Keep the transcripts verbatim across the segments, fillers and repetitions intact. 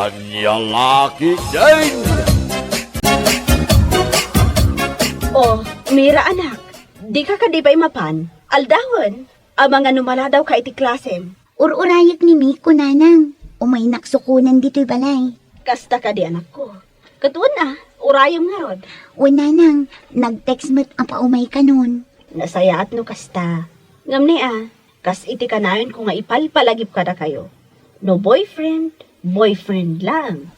Ania la ketdin? Oh, Mira, anak, dika kadi pay mapan? Aldawen, amangan no maladawka iti klasem. Ur-urayek ni Miko, nanang. Umaynak sukonen ditoy balay. Kasta kadi, anakko. Ket wen a, urayem ngarud. Wen, nanang, nag-text met a paumay kanon. Nasayaat no kasta. Ngem ni a, kas iti kanayon ko nga ipalpalagip kadakayo. No boyfriend, boyfriend lang.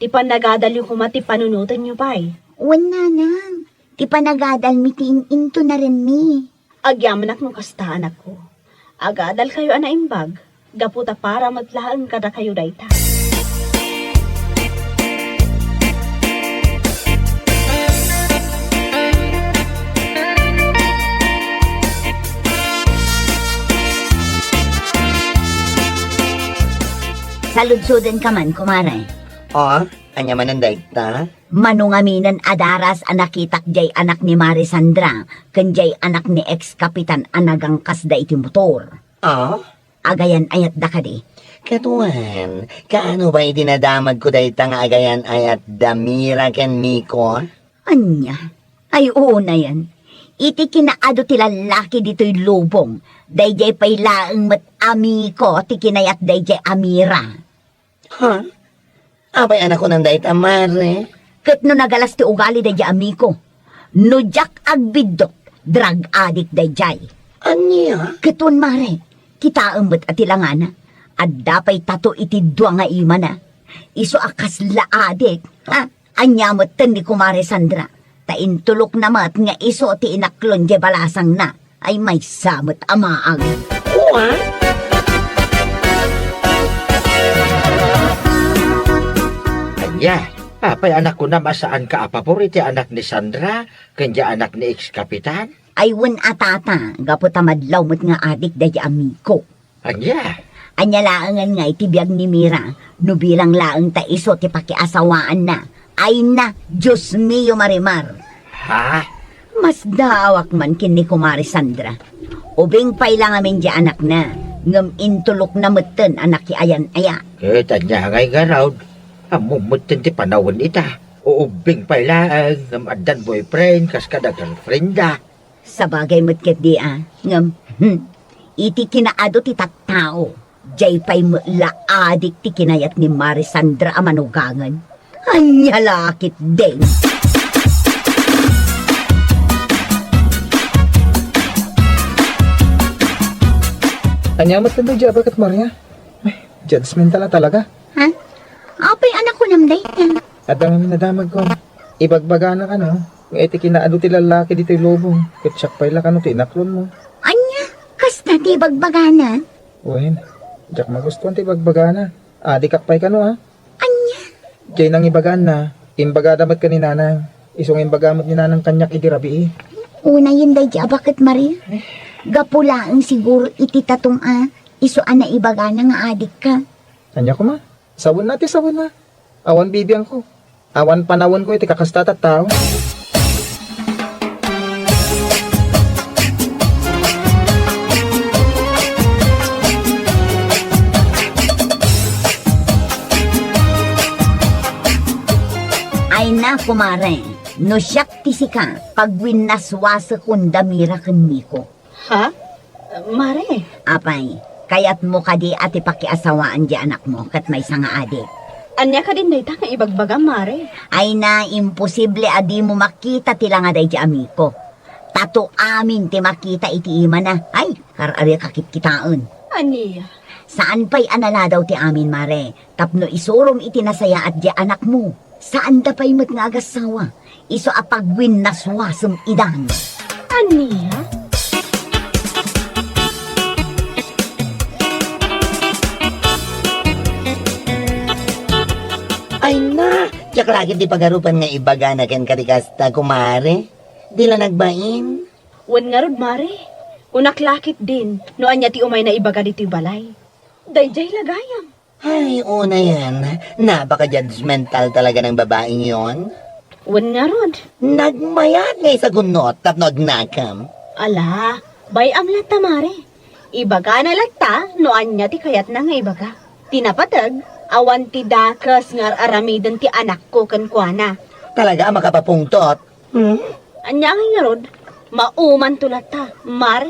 Ti panagadalyo koma ti panunotenyo pay. Wen, nanang, ti panagadalmi ti in-intonarenmi. Agyamanak no kasta, anakko. Agadalkayo a naimbag, gapu ta para met laeng kadakayo dayta. Saludsodenka man, kumare. Ah, ania manen dayta? Mano ngaminen a daras a nakitak jay anak ni Mare Sandra ken jay anak ni ex-kapitan a nagangkasda iti motor. Ah? Agayan-ayatda kadi? Ket wen, kaano pay iti nadamagko dayta nga agayan-ayatda Mira ken Miko? Ania? Ay, unayen. Iti kinaadu ti lallaki ditoy lubong, daydiay pay laeng met a Miko ti kinayat daydiay a Mira. Ha? Apay a nakunan dayta, mare? Ket no nagalas ti ugali daydiay a Miko, no diak agbiddut, drug addict daydiay. Ania? Ket wen, mare, kitaem met a ti langana. Adda pay tato iti dua nga imana. Isu a kasla adik, ha? Ania metten ni Kumare Sandra? Ta intulokna met nga isu ti inaklon diay balasangna. Ay, maysa met a maag. Kua? Ania? Apay a nakunam a saanka a pabor iti anak ni Sandra ken diay anak ni ex-kapitan? Ay, wen a, tata, gapu ta madlaw met nga adik daydiay a Miko. Ania? Ania laengen nga iti biag ni Mira, no bilang laeng ta isu ti pakiasawaanna. Ay na, Dios mio, Marimar! Ha? Masdaawak man ken ni Kumare Sandra. Ubing pay la ngamin diay anakna, ngem intulokna metten a nakiayan-aya. Ket ania ngay ngarud? Ammom metten ti panawen ita. Ubbing pay laeng, ngem addan boyfriend kas kada girlfriend da. Sabagay met ketdi a, ngem, hmm, iti kinaadu ti tattao, diay pay met la adik ti kinayat ni Mare Sandra a manugangen. Ania la ketdin? Ania met daydiay a baket, Maria? Ay, judgmental a talaga. Ha? Apay a nakunam dayta? Adda ngamin nadamagko. Ibagbagana kano nga iti kinaadu ti lallaki ditoy lubong, ket siak pay la kano ti inaklonmo. Ania? Kasta ti ibagbagana? Wen, diak magustuan ti ibagbagana. Adikak pay kano, a. Ania? Diay nangibagaanna, imbagada met ken ni Nanang. Isu nga imbaga met ni Nanang kaniak idi rabii. Unayen daydiay a baket, Maria. Gapu laeng siguro iti tatom a isu a naibagana nga adikka. Ania koma? Sawenna ti sawenna. Awan bibiangko. Awan panawenko iti kakasta a tattao. Ay na, kumare, no siak ti sika, pagwinnaswasekon da Mira ken Miko. Ha? Mare? Apay, kayatmo kadi a ti pakiasawaan diay anakmo ket maysa nga adik? Ania kadin dayta nga ibagbagam, Mare? Ay na, imposible a dimo makita ti langa daydiay a Miko. Tato amin ti makita iti imana. Ay, kar-arik a kitkitaen. Ania? Saan pay a naladaw ti amin, Mare, tapno isurom iti nasayaat diay anakmo. Saanda pay met nga agassawa. Isu a pagwinnaswasem idan. Ania? Ay na, diak la ketdi pagarupan nga ibagana kenka ti kasta, kumare. Di la nagbain. Wen ngarud, Mare. Kunak la ketdin, no ania ti umayna ibaga ditoy balay. Daydiay la gayam. Ay, unayen, napaka-judgmental talaga ng babaeng yon. Wen ngarud. Nagmayat nga isagunot tapno agnakam. Ala, bay-am latta, Mare. Ibagana latta no ania ti kayatna nga ibaga. Ti napateg, Awan ti dakes nga ar-aramiden ti anakko kenkuana. Talaga a makapapungtot? Hmm? Ania ngay ngarud? Maumanto latta, Mare.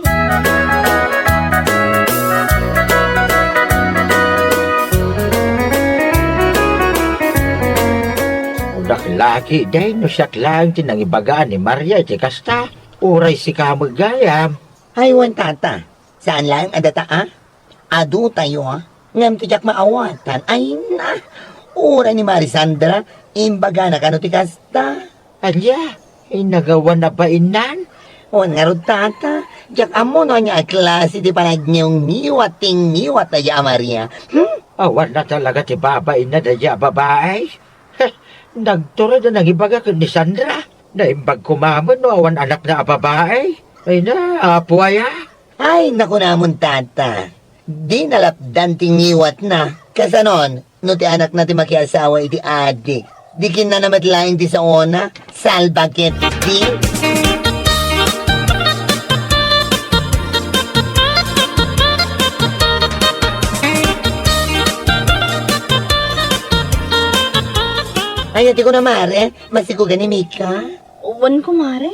Dakkel la ketdi no siak laeng ti nangibaga ni Maria iti kasta, uray sika met gayam. Ay, wen, tata. Saan laeng a data, a? Adutayo, a? Ngem ti diak maawatan, ay na! Uray ni Mari Sandra, imbagana kano ti kasta. Ania? Inagawan a bainnan? Wen ngarud, tata, diak ammo no ania a klase ti panagniwngiwat ti ngiwat daydiay a Maria. Hmm? Awan na talaga ti babainna daydiay a babai? Heh, nagtured a nangibaga ken ni Sandra. Naimbag koma met no awan anakna a babai. Ay na, apo aya? Ay, nakunamon, tata. Di nalapdan ti ngiwatna. Kasanon, no ti anakna ti makiasawa iti adik? Di kinnana met laeng ti saona? Salba ketdi. Ay, ati ko na, Mare. Masikugan ni Mika? Wen, kumare.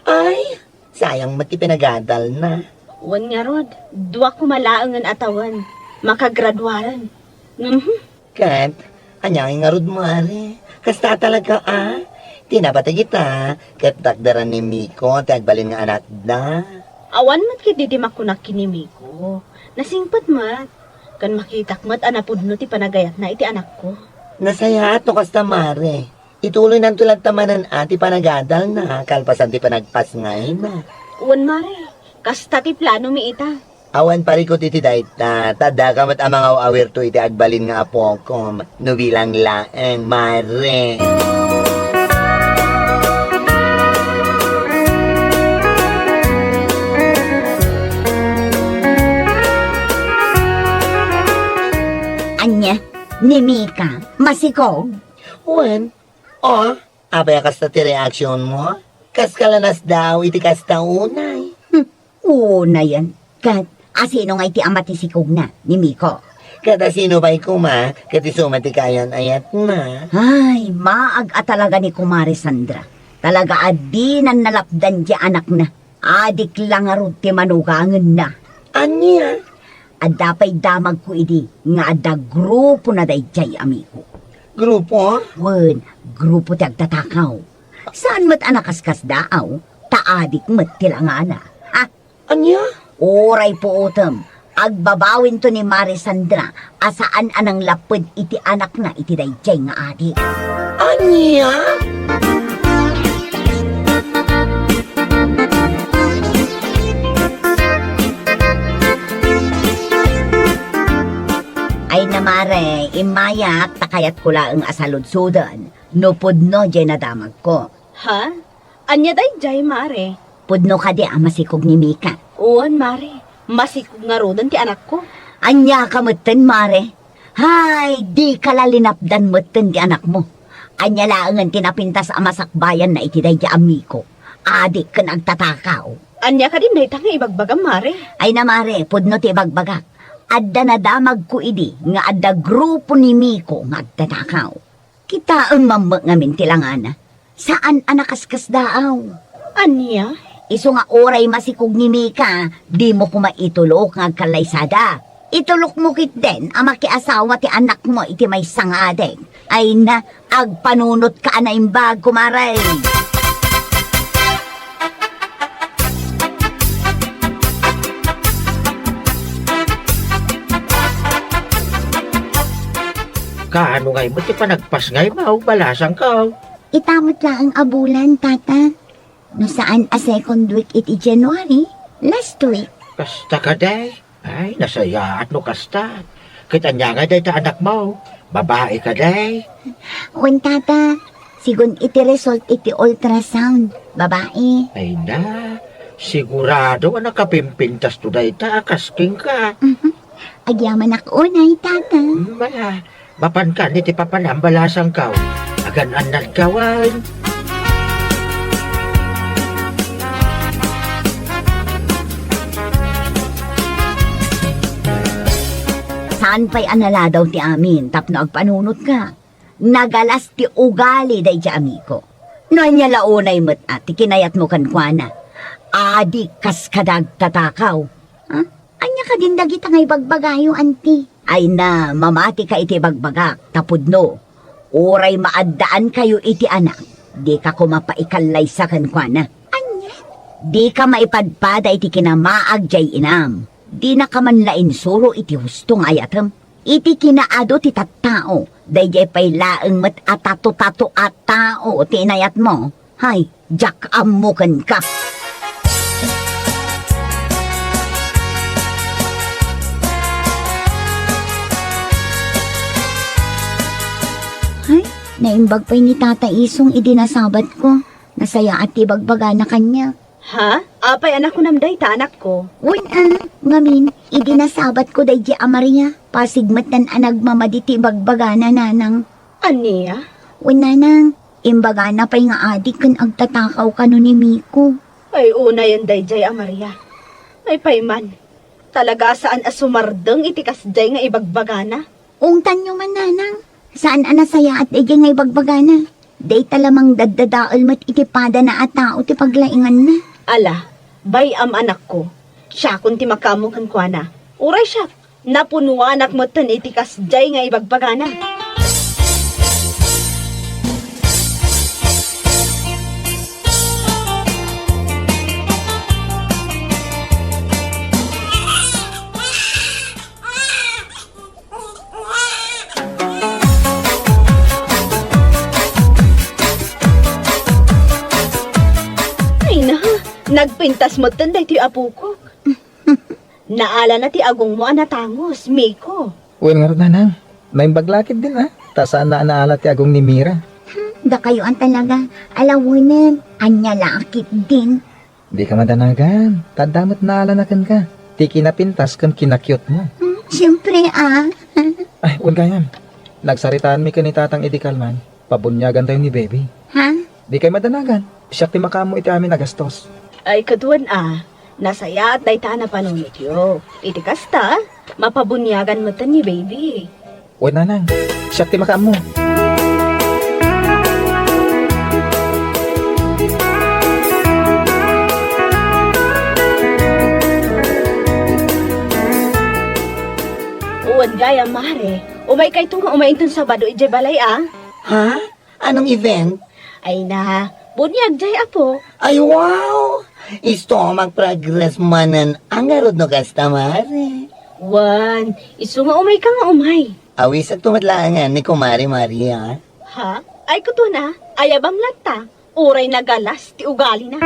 Ay, sayang met ti pinagadalna. Wen ngarud, dua koma laengen a tawen, makagraduaren. Ngem, hmm. Ket, ania ngay ngarud, Mare? Kasta talaga, a? Ti napateg ita, ket dakdaran ni Miko ti agbalin nga anakda. Awan met ketdi ti makunak ken ni Miko. Nasingpet met. Ken makitak met a napudno ti panagayatna iti anakko. Nasayaat no kasta, Mare. Ituloynanto latta manen a ti panagadalna kalpasan ti panagpasngayna. Wen, Mare, kasta ti planomi ita. Awan parikut iti dayta, ta addaka met a mangaw-awirto iti agbalin nga apokom, no bilang laeng, Mare. Ania, ni Mika, masikog? Wen, O, apay a kasta ti reaksionmo? Kaska la nasdaaw iti kasta unay? Hmm, unayen. Ket asino ngay ti ama ti sikogna, ni Miko? Ket asino pay koma ket isu met ti kaayan-ayatna? Ay, maag a talaga ni Kumare Sandra. Talaga a dinan nalapdan ti anakna. Adik la ngarud ti manugangenna. Ania? Adda pay damagko idi nga adda grupona daydiay a Miko. Grupo? Wen, grupo ti agtatakaw. Saan met a nakaskasdaaw, ta adik met ti langana. Ha? Ania? Uray puotem, agbabawinto ni Mare Sandra a saan a nanglapped iti anakna iti daydiay nga adik. Ania? Ay na, Mare, immayak ta kayatko laeng a saludsoden no pudno diay nadamagko. Ha? Ania daydiay, Mare? Pudno kadi a masikog ni Mika? Wen, Mare. Masikog ngaruden ti anakko. Ania ka metten, Mare? Hay, dika la linapdan metten ti anakmo. Ania laengen ti napintas a masakbayanna iti daydiay a Miko? Adik ken agtatakaw. Ania kadin dayta nga ibagbagam, Mare? Ay na, Mare, pudno ti ibagbagak. Adda nadamagko idi nga adda grupo ni Miko nga agtatakaw. Kitaem mammek ngamin ti langana. Saan a nakaskasdaaw. Ania? Isu nga uray masikog ni Mika, dimo koma itulok nga agkallaysada. Itulokmo ketdin a makiasawa ti anakmo iti maysa nga adik. Ay na, agpanunotka a naimbag, kumare. Kaano ngay met ti panagpasngaymo, balasangko? Ita met laeng a bulan, Tata. No saan a second week iti January, last week. Kasta kadi? Ay, nasayaat no kasta. Ket ania ngay dayta anakmo? Babai kadi? Wen, Tata. Sigun iti result iti ultrasound, babai. Ay na, sigurado a nakapimpintasto dayta a kas kenka. Mhm. Agyamanak unay, Tata. Mala, mapankan iti papanam, balasangko. Agan-annadka wen. Saan pay a naladaw ti amin tapno agpanunotka. Nagalas ti ugali daydi amiko. No ania la unay met a ti kinayatmo kenkuana. Adi kas kada agtatakaw. Ha? Ania kadin dagita nga ibagbagayo, anti? Ay na, mamatika iti ibagbagak, ta pudno. Uray maaddaankayo iti anak, dika koma paikallaysa kenkuana. Ania? Dika maipadpada iti kinamaag jay inam. Dinaka man la insuro iti husto nga ayatem. Iti kinaadu ti tattao, daydiay pay laeng met a tato-tato a tao ti inayatmo. Hay, diak ammo kenka. Hay, naimbag pay ni Tata Isong idi nasabatko. Nasayaat ti ibagbagana kaniak. Ha? Apay a nakunam dayta, anakko? Wen a, ngamin, idi nasabatko daydi a Maria, pasig met a nagmamadi ti ibagbagana, nanang. Ania? Wen, nanang, imbagana pay nga adik ken agtatakaw kano ni Miko. Ay, unayen daydiay a Maria. Ay, pay man. Talaga a saan a sumardeng iti kasdiay nga ibagbagana. Ungtanyo man, nanang. Saan a nasayaat daydiay nga ibagbagana. Dayta la mangdaddadael met iti padana a tao ti paglainganna. Ala, bay-am, anakko. Siakon ti makaammo kenkuana. Uray siak, napunuanak metten iti kasdiay nga ibagbagana. Ay na, nagpintas metten daytoy apokok. Naalana ti agongmo a natangos, Miko. Wen ngarud, nanang, naimbag la ketdin a, ta saan a naala ti agong ni Mira. Hmm, dakayo a talaga. Alawenen, ania la ketdin. Dika madanagan, ta adda met naalana kenka ti kinapintas ken kinakiotmo. Hmm, siempre a. Ay, wen gayam. Nagsaritaanmi ken ni Tatang idi kalman, pabuniagantayo ni Baby. Ha? Dikay madanagan, siak ti makaammo iti amin a gastos. Ay, ket wen a, nasayaat dayta a napanunotyo. Iti kasta, mapabuniagan metten ni Baby. Wen, nanang, siak ti makaammo. Wen gayam, Mare, umaykayto nga umay inton Sabado idiay balay a? Ha? Anong event? Ay na, buniag jay, apo. Ay, wow! Isu a mag-progress manen a ngarud no kasta, Mare. Wen, isu nga umayka nga umay. Awisekto met laengen ni Kumare Maria. Ha? Ay, kuto na. Ayabam latta. Uray nagalas ti ugalina.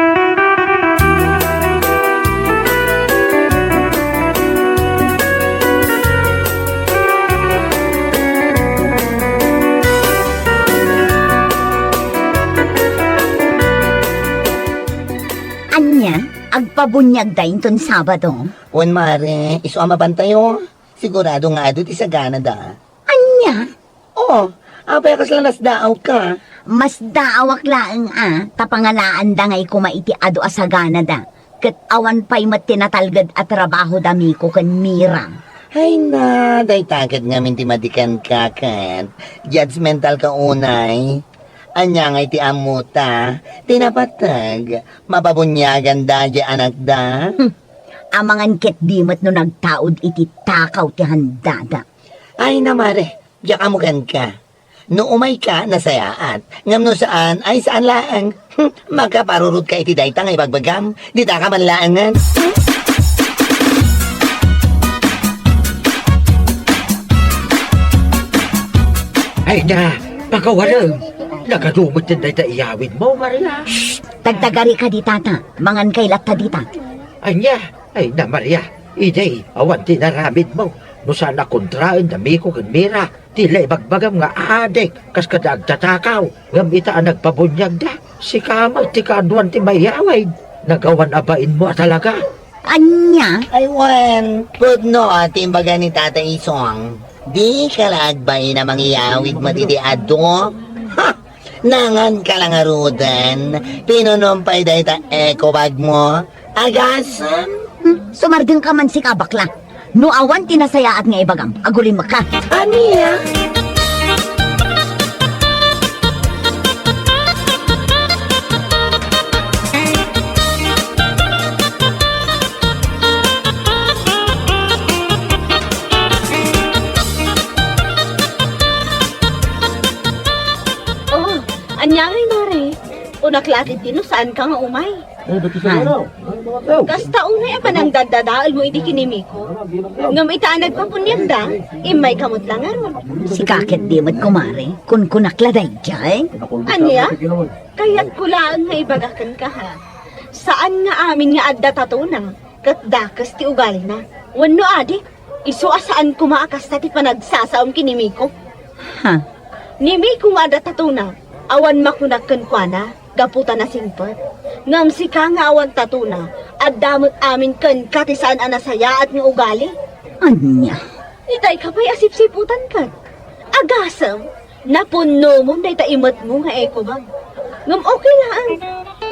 Ania, agpabuniagda inton Sabado? Wen, Mare, isu a mabantayo. Sigurado nga adu ti saganada. Ania? Oh, apay a kasla nasdaawka? Masdaawak laeng a, ta pangalaanda ngay koma iti adu a saganada. Ket awan pay met ti natalged a trabaho da Miko ken Mira. Ay na, dayta ket ngamin ti madi kenka ket judgmental ka unay. Ania ngay ti ammota? Ti napateg, mapabuniaganda jay anakda? Hmm. Amangan ket di met no nagtaud iti takaw ti handada. Ay na, Mare, diak ammo kenka. No umayka, nasayaat. Ngem no saan, ay saan laeng. Makaparurutka iti dayta nga ibagbagam. Ditaka man laengen. Ay na, pakawarem. Nagadu met dayta iyawidmo, Maria. Shh! Tagtagari ka dita ta. Mangan kay latta dita. Ania? Ay na, Maria, idi, awan ti inaramidmo. No saan a kontraen da Miko ken Mira, ti la ibagbagam nga adik, kas kada agtatakaw, ngem ita a nagpabuniagda, sika met ti kaaduan ti maiyawid. Nagawan a bainmo a talaga. Ania? Ay, wen, pudno ti imbaga ni Tata Isong. Dika la agbain a mangiyawid met iti adu. Ha! Nangan ka la ngaruden, pinunong pay dayta eco bag mo. Agasem! Hmm, sumardeng ka man sika, bakla. No awan ti nasayaat nga ibagam, agulimekka. Ania? Oh, ania ngay, Mare? Kunak la ketdi no saanka nga umay. Eh, ba't isa na? Ay, mga tao. Kasta unay a panangdaddadaelmo iti kinimiko. Ngem ita a nagpapuniagda, immayka met la ngarud. Sika ketdi met, kumare, kunkunak la daydiay. Ania? Kayatko laeng nga ibaga kenka, ha. Saan nga amin nga adda tatona, ket dakes ti ugalina. Wenno adi, isu a saan koma a kasta ti panagsasaom ken ni Miko. Ha? Ni Miko nga adda tatona, awan makunak kenkuana, gapu ta nasingpet. Ngem sika nga awan tatona, adda met amin kenka ti saan a nasayaat nga ugali. Ania? Itay ka pay a sipsiputan ket. Agasem, napunnomon dayta imetmo nga eco bag. Ngem okay laeng.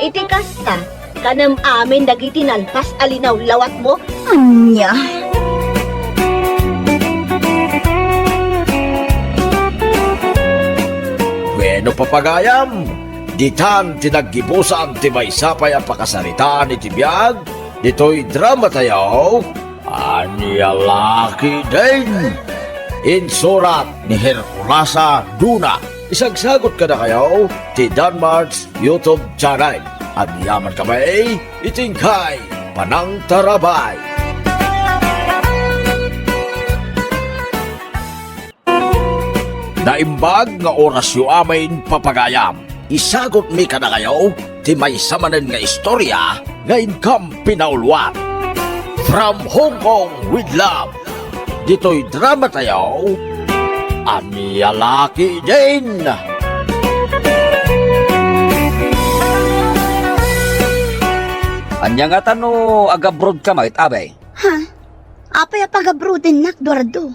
Iti kasta, kanem amin dagiti nalpas a linawlawatmo. Ania? Bueno, papagayam, ditan ti naggibusan ti maysa pay a pakasaritaan iti biag ditoy drama tayo. Ania la ketdin? Insurat ni Herculasa Duna. Isagsagot kadakayo ti Danmart's YouTube channel. Agyaman kami iti inkay panangtarabay. Naimbag nga orasyo amin, papagayam. Isagutmi kadakayo ti maysa manen nga istorya nga inkam pinauluan. From Hong Kong with Love. Ditoy drama tayo, Ania la ketdin? Ania ngata no agabroad ka met, Abe? Ha? Apay a pagabroadennak, Eduardo?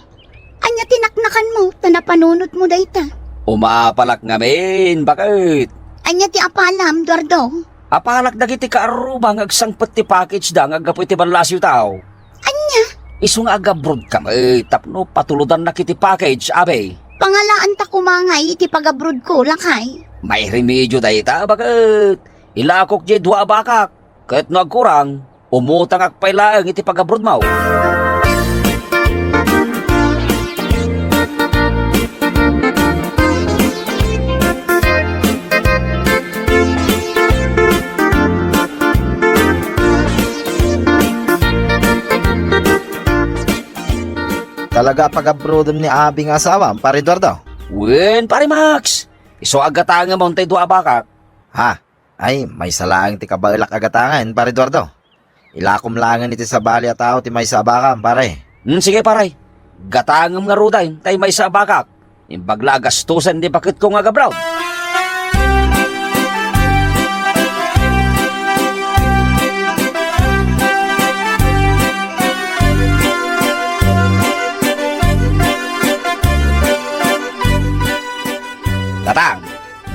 Ania ti naknakanmo ta napanunotmo dayta? Umapalak ngamin, baket. Ania ti apalam, Eduardo? Apalak dagiti kaarruba nga agsangpet ti package da nga aggapu iti ballasiw tao. Ania? Isu nga agabroad ka met tapno patulodannak iti package, Abe. Pangalaanta koma ngay iti pagabroadko, lakay. Mairemedio dayta, baket. Ilakok diay dua a bakak. Ket no agkurang, umutangak pay laeng iti pagabroadmo. Talaga a pagabroadem ni Abi nga asawam, Pare Eduardo? Wen, Pare Max. Isu a gatangemon tay dua a bakak. Ha? Ay, maysa laeng ti kabaelak a gatangen, Pare Eduardo. Ilakom laengen iti sabali a tao ti maysa a bakam, pare. Hmm, sige, pare. Gatangem ngaruden tay maysa a bakak. Imbag la a gastosen ti baketko nga agabroad. Tatang,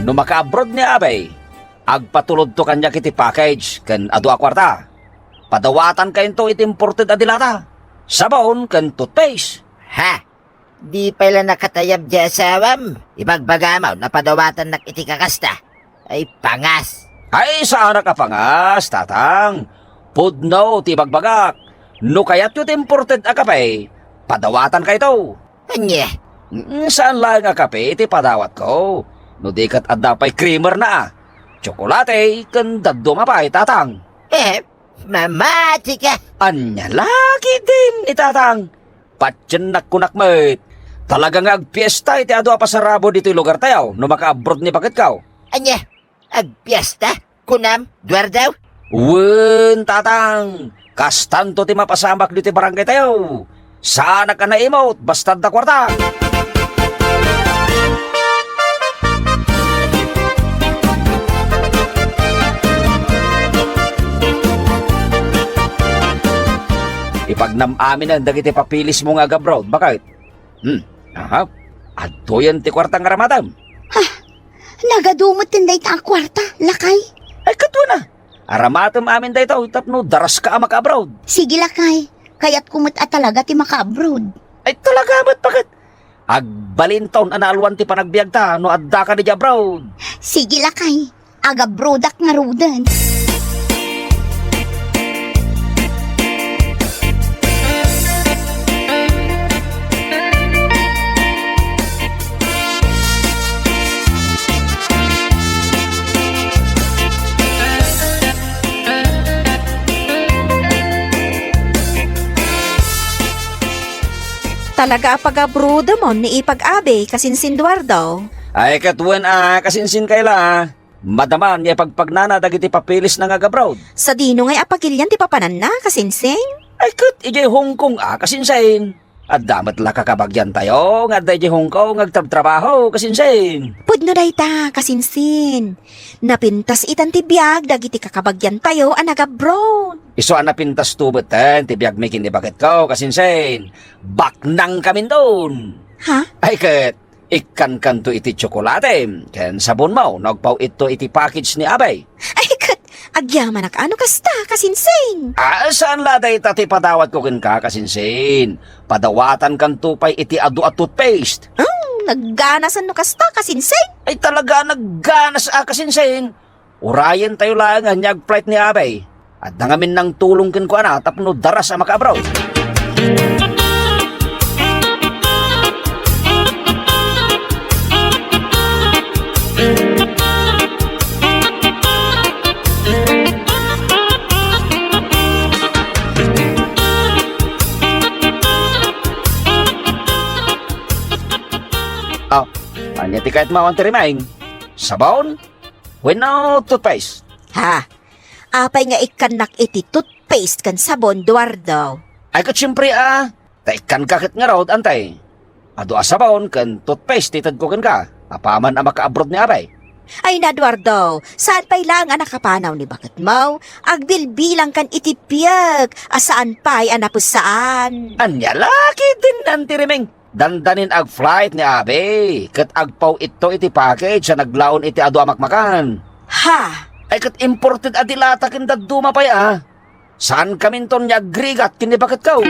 no makaabroad ni Abay, agpatulodto kaniak iti package ken adu a kuarta. Padawatankayo iti imported a dilata, sabon ken toothpaste. Ha? Di pay la nakatayab ti asawam? Ibagbagam a padawatannak iti kakasta. Ay, pangas. Ay, saanak a pangas, Tatang. Pudno ti ibagbagak. No kayatyo ti imported a kape, padawatankayo. Ania? Mm, saan laeng a kape ti padawatko. No di ket adda pay creamer na, a. Tsokolate ken dadduma pay, Tatang. Eh, mamatika. Ania la ketdin ni Tatang? Patiennak kunak met. Talaga nga agpiesta iti adu a pasarabo ditoy lugartayo no makaabroad ni baketko. Ania? Agpiesta? Kunam, Eduardo? Wen, Tatang. Kastanto ti mapasamak ditoy barangaytayo. Saanak a naimut, basta adda kuarta. Ipagnam-aminen dagiti papeles mo nga agabroad, baket. Hmm, aha. Adtoyen ti kuarta nga aramatem. Ha? Nagadu met ken dayta a kuarta, lakay? Ay, katuana. Aramatem amin daytoy tapno daraska a makaabroad. Sige, lakay. Kayatko met a talaga ti maka-abroad. Ay, talaga met, baket? Agbalinton a naalwan ti panagbiagta no addaka idiay abroad. Sige, lakay. Agabroadak ngaruden. Talaga a pagabrodemon ni Ipag Abe, kasinsin Eduardo. Ay, ket wen a, kasinsin Kayla. Madama nga ipagpagnana dagiti papeles na nga agabroad. Sadino ngay a pagilian ti papananna, kasinsin? Ay, ket idiay Hong Kong a, kasinsin. Adda met la kakabagiantayo nga adda idiay Hong Kong nga agtrabtrabaho, kasinsin. Pudno dayta, kasinsin. Napintas itan ti biag dagiti kakabagiantayo a nagabroad. Isu a napintasto metten ti biagmi ken ni baketko, kasinsin. Baknangkaminton. Ha? Ay, ket ikkankanto iti tsokolate ken sabonmo no agpaw-itto iti package ni Abay. Ay, ket agyamanak a no kasta, kasinsin. Ah, saan la dayta ti padawatko kenka, kasinsin. Padawatankanto pay iti adu a toothpaste. Hmm, nagganasan no kasta, kasinsin. Ay, talaga nagganas a, kasinsin. Urayentayo laeng a ania agflight ni Abay. Adda ngamin nangtulong kenkuana tapno daras a makaabroad. Oh, ania ti kayatmo awan ti rimaing? Sabon? Wenno toothpaste? Ha? Apay nga ikkannak iti toothpaste ken sabon, Eduardo? Ay, ket siempre a. Ta ikkanka ket ngarud, antay. Adu a sabon ken toothpaste ti itedko kenka, apaman a makaabroad ni Abay. Ay na, Eduardo, saan pay laeng a nakapanaw ni baketmo? Agbilbilangkan iti biag a saan pay a napusaan. Ania la ketdin ti rimaing? Dandanin agflight ni Abay, ket agpaw-itto iti package a naglaon iti adu a makmakan. Ha? Ay, ket imported a dilata ken dadduma pay a. Saankaminton nga agrigat ken ni baketko.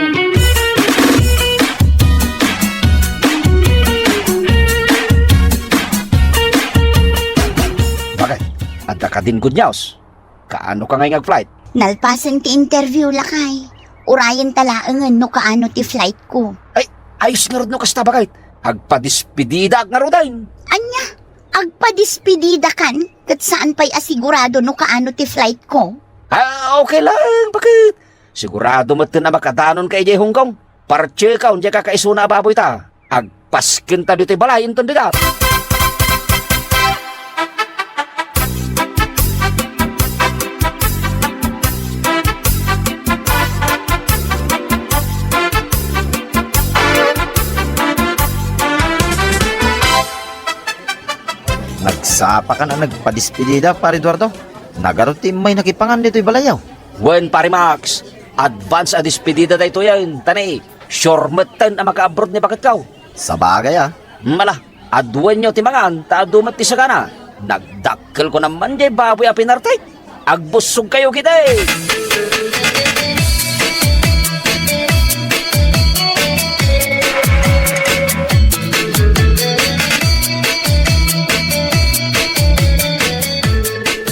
Bakit? Adda kadin good news? Kaano ka ngay nga agflight? Nalpasen ti interview, lakay. Urayenta laengen no kaano ti flight ko. Ay, ayos ngarud no kasta, bakit? Agpadespedidaak ngaruden. Ania? Agpadespedidakan? Ket saan pay a sigurado no kaano ti flight ko? Ah, okay lang, bakit? Sigurado metten a makadanonka idiay Hong Kong. Parchekon diay kakaisuna a baboyta. Agpaskenta ditoy balay inton dida. Nagsapakan a nagpadespedida, Pare Eduardo. Nagaro ti immay nakipangan ditoy balayyo. Wen, Pare Max, advance a despedida daytoyen, ta ni, sure metten a makaabroad ni baketko. Sabagay, a. Mala, aduenyo ti mangan, ta adu met ti sagana. Nagdakkelko naman diay baboy a pinartek. Agbussogkayo ketdi!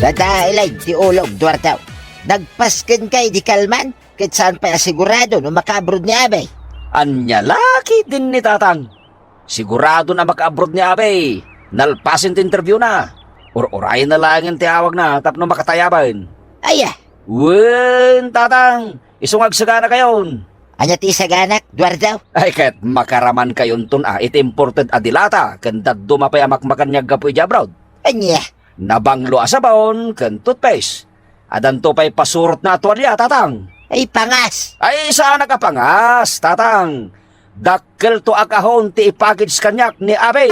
Dadaelay ti ulog, Duardaw. Nagpaskenka idi kalman, ket saan pay a sigurado no makaabroad ni Abay. Ania la ketdin ni Tatang? Siguradon a makaabroad ni Abay. Nalpasen ti interviewna. Ur-urayenna laengen ti awagna tapno makatayaben. Aya? Wen, Tatang, isu nga agsaganakayon. Ania ti isaganak, Duardaw? Ay, ket makaramankayon ton a iti imported a dilata ken dadduma pay a makmakan nga aggapu idiay abroad. Ania? Nabanglo a sabon ken toothpaste. Adanto pay pasurotna a tualia, Tatang. Ay, pangas! Ay, saanak a pangas, Tatang. Dakkelto a kahon ti ipackage kaniak ni Abay.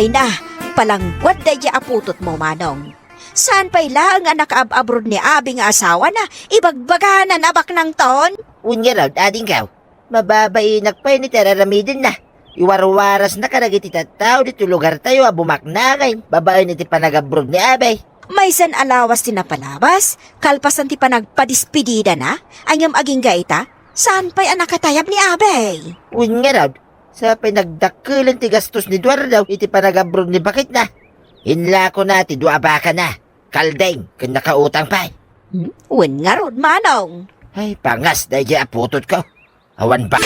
Ay na, palangguad daydi a putotmo, Manong. Saan pay laeng a nakaab-abroad ni Abi nga asawana, ibagbaganan a baknangton? Wen ngarud, adingko. Mababainak pay iti ar-aramidenna. Iwarwarasna kadagiti tattao ditoy lugartayo a bumaknangen babaen iti panagabroad ni Abi. Maysan a lawas ti napalabas, kalpasan ti panagpadispididana, ngem agingga ita, saan pay a nakatayab ni Abi. Wen ngarud, sa pay nagdakkelen ti gastos ni Eduardo iti panagabroad ni baketna. Inlakona ti dua a bakana. Kalding, ken nakautang pay. Hmm? Wen ngarud, Manong. Ay, pangas daydi a putotko. Awan ba?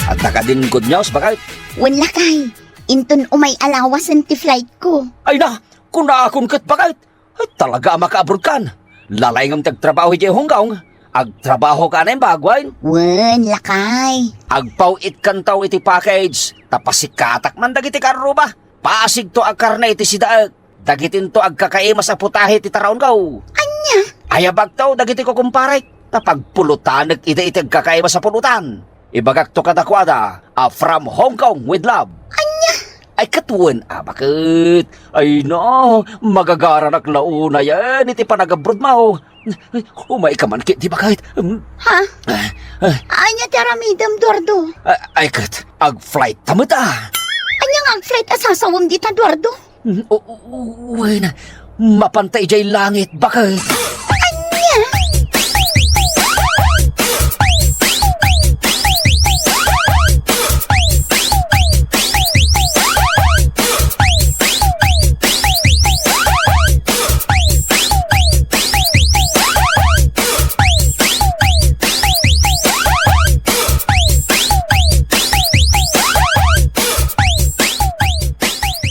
Adda kadin good news, baket? Wen, lakay. Inton umay a lawasen ti flightko. Ay na, kunakon ket, baket. Ay, talaga a makaabroadkan. Lalayngem ti agtrabaho idiay Hong Kong. Agtrabahoka a naimbag, wen? Wen, lakay. Agpaw-itkanto iti package. Ta pasikatak man dagiti karruba. Pasigto a karne iti sidaek. Dagitinto agkakaimas a putahe ti taraonko. Ania? Ayabakto dagiti kukumparek, ta pagpulotanek ida iti agkakaimas a pulotan. Ibagakto kadakuada a from Hong Kong with love. Ania? Ay, ket wen a, baket. Ay na, magagaranak la unayen iti panagabroadmo. Umayka man ketdi, baket. Mm. Ha? Ah, ah. Ania ti aramidem, Eduardo? Ah, ay, ket, ag-flight ta met, ah. Ania nga ag-flight a sasawem dita, Eduardo? Mm, o, o, o, wen, mapanta idiay langit, baket. Ania?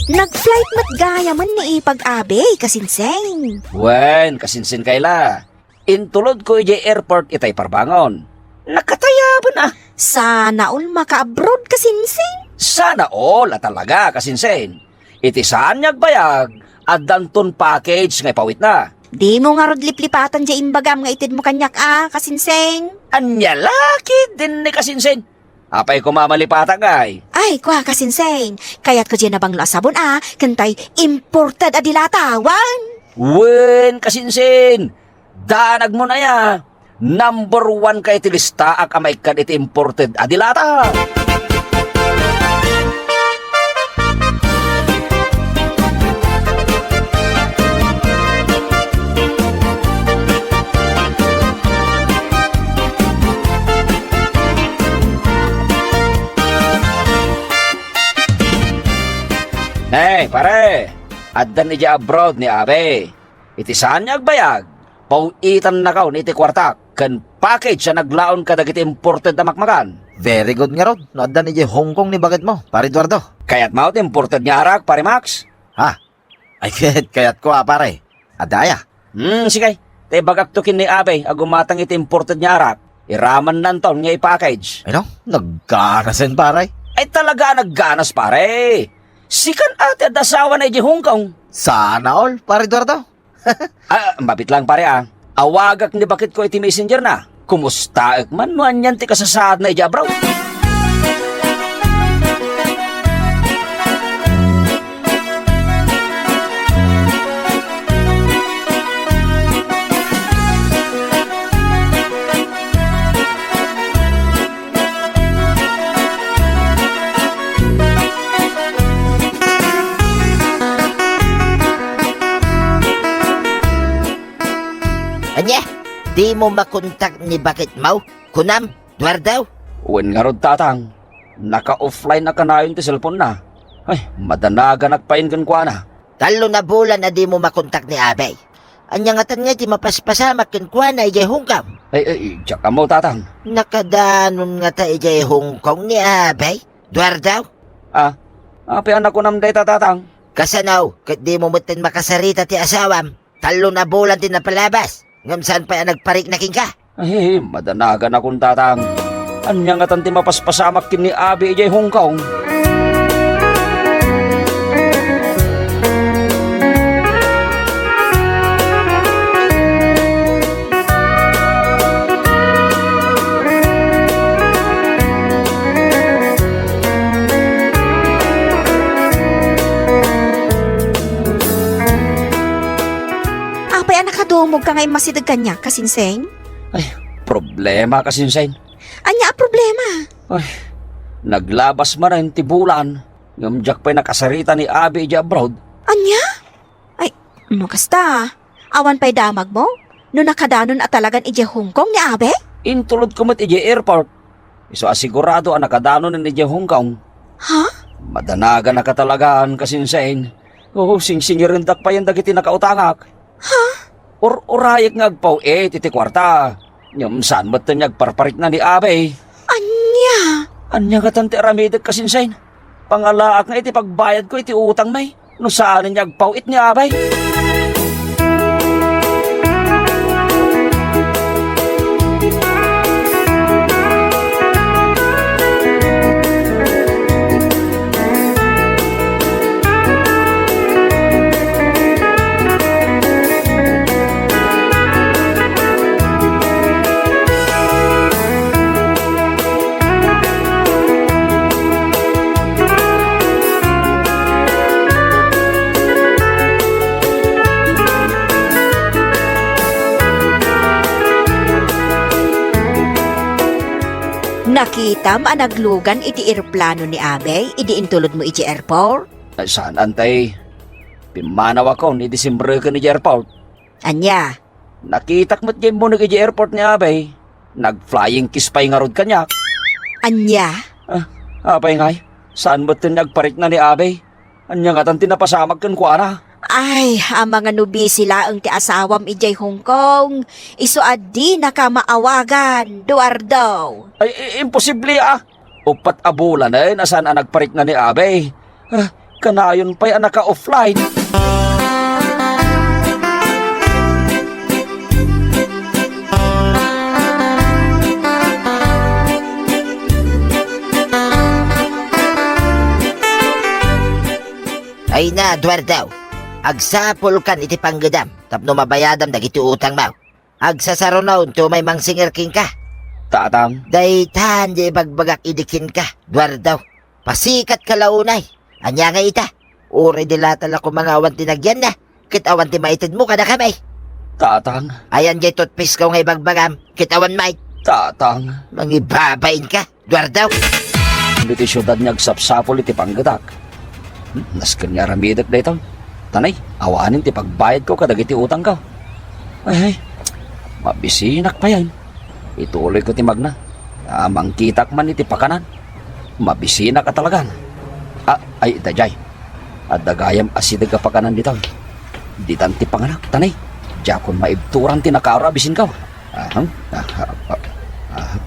Nag-flight met gayamen ni Ipag Abi, kasinsing. Wen, kasinsing kayla. Intulodko idiay airport itay parbangon. Nakatayaben a. Sana all maka-abroad, kasinsing. Sana all a talaga, kasinsing. Iti saan nga agbayag, addanton package nga ipawitna. Dimo ngarud liplipatan diay imbagam nga itedmo kaniak a, kasinsing. Ania la ketdin ni kasinsing? Apay koma malipatak, ay? Ay, kua, kasinsing. Kayatko diay nabanglo a sabon a, ken tay imported a dilata, wen? Wen, kasinsing. Danagmon aya. Number one ka iti listaak a maikkan iti imported a dilata. Hey, pare! Addan idiay abroad ni Abi. Iti saan nga agbayag, paw-itannakon iti kuartak ken package a naglaon kadagiti imported a makmakan. Very good ngarud no addan idiay Hong Kong ni baketmo, Pare Eduardo. Kayatmo ti imported nga arak, Pare Max? Ha? Ay, ket kayatko a, pare. Adda aya? Hmm, sige. Ta ibagakto ken ni Abi a gumatang iti imported nga arak. Iramannanton nga i-package. Ay, no? Nagganasen, pare. Ay, talaga a nagganas, pare. Sikan a ti adda asawana idiay Hong Kong. Sana all, Pare Eduardo. Ah, mabiit lang, pare, ah. Awagak ni baketko iti messenger na. Kumustaek man no anian ti kasasaadna idiay abroad. Ania? Dimo makontak ni baketmo? Kunam, Eduardo? Wen ngarud, tatang. Naka-offline a kanayon ti cellphone na. Ay, madanaganak payen kenkuana. Tallo a bulan a dimo makontak ni Abi. Ania ngatan ngay ti mapaspasamak kenkuana idiay Hong Kong? Ay, ay, diak ammo, tatang. Nakadanon ngata idiay Hong Kong ni Abi, Eduardo? Ah, apay a nakunam dayta, tatang? Kasano, ket dimo metten makasarita ti asawam? Tallo a bulan ti napalabas, ngem saan pay a nagparikna kenka? Ay, madanaganakon, tatang. Ania ngatan ti mapaspasamak ken ni Abi idiay Hong Kong? pay a nakadumogka nga immasideg kaniak, Kasinsen? Ay, problema, Kasinsen. Ania a problema? Ay, naglabas manen ti bulan, ngem diak pay nakasarita ni Abe idiay abroad. Ania? Ay, no kasta, awan pay damagmo? No nakadanon a talagan idiay Hong Kong ni Abe? Intulodko met idiay airport. Isu a sigurado a nakadanonen idiay Hong Kong. Ha? Madanaganaka talagan, Kasinsen. O, singsingirendak payen dagiti nakautangak. Ha? Ur-urayek nga agpaw-it iti kuarta. Ngem saan metten nga agparparikna ni Abe. Ania? Ania ngatan ti aramidek, Kasinsen? Pangalaak nga iti pagbayadko iti utangmi, no saanen nga agpaw-it ni Abay. Nakitam a naglugan iti eroplano ni Abay idi intulodmo idiay airport? Ay, saan, Antay. Pimmanawakon idi simreken idiay airport. Ania? Nakitak met nga immunek idiay airport ni Abay. Nag-flying kiss pay ngarud kaniak. Ania? Ah, apay ngay? Saan metten nga agparikna ni Abay? Ania ngatan ti napasamak kenkuana? Ay, amangan no busy laeng ti asawam idiay Hong Kong. Isu a dinaka maawagan, Eduardo. Ay, i-, imposible, ah. Uppat a bulanen a saan a nagparikna ni Abay. Ah, kanayon pay a naka-offline. Ay na, Eduardo. Agsapulkan iti panggedam tapno mabayadam dagiti utangmo. Agsasaruno, umay mangsingir kenka. Tatang. Daytan di ibagbagak idi kenka, Eduardo. Pasikatka la unay. Ania nga ita? Uray di lata la koma nga awan ti nagyanna, ket awan ti maitedmo kadakami. Tatang. Ayan jay toothpaste ko nga ibagbagam, ket awan may. Tatang. Mangibabain ka. Eduardo! Ditoy siudad nga agsapsapul iti panggedak. Hmm, nasken nga aramidek daytoy. Tanay, awanen ti pagbayadko kadagiti utangko. Ay, ay, mabisinak payen. Ituloyko ti magna. Ah, mangkitak man iti pakanan. Mabisinak a talagan. Ah, ay, daydiay. Adda gayam asideg a pakanan ditoy. Ditan ti panganak, tanay. Diakon maibturan ti nakaaro a bisinko. Aha, aha, aha, aha.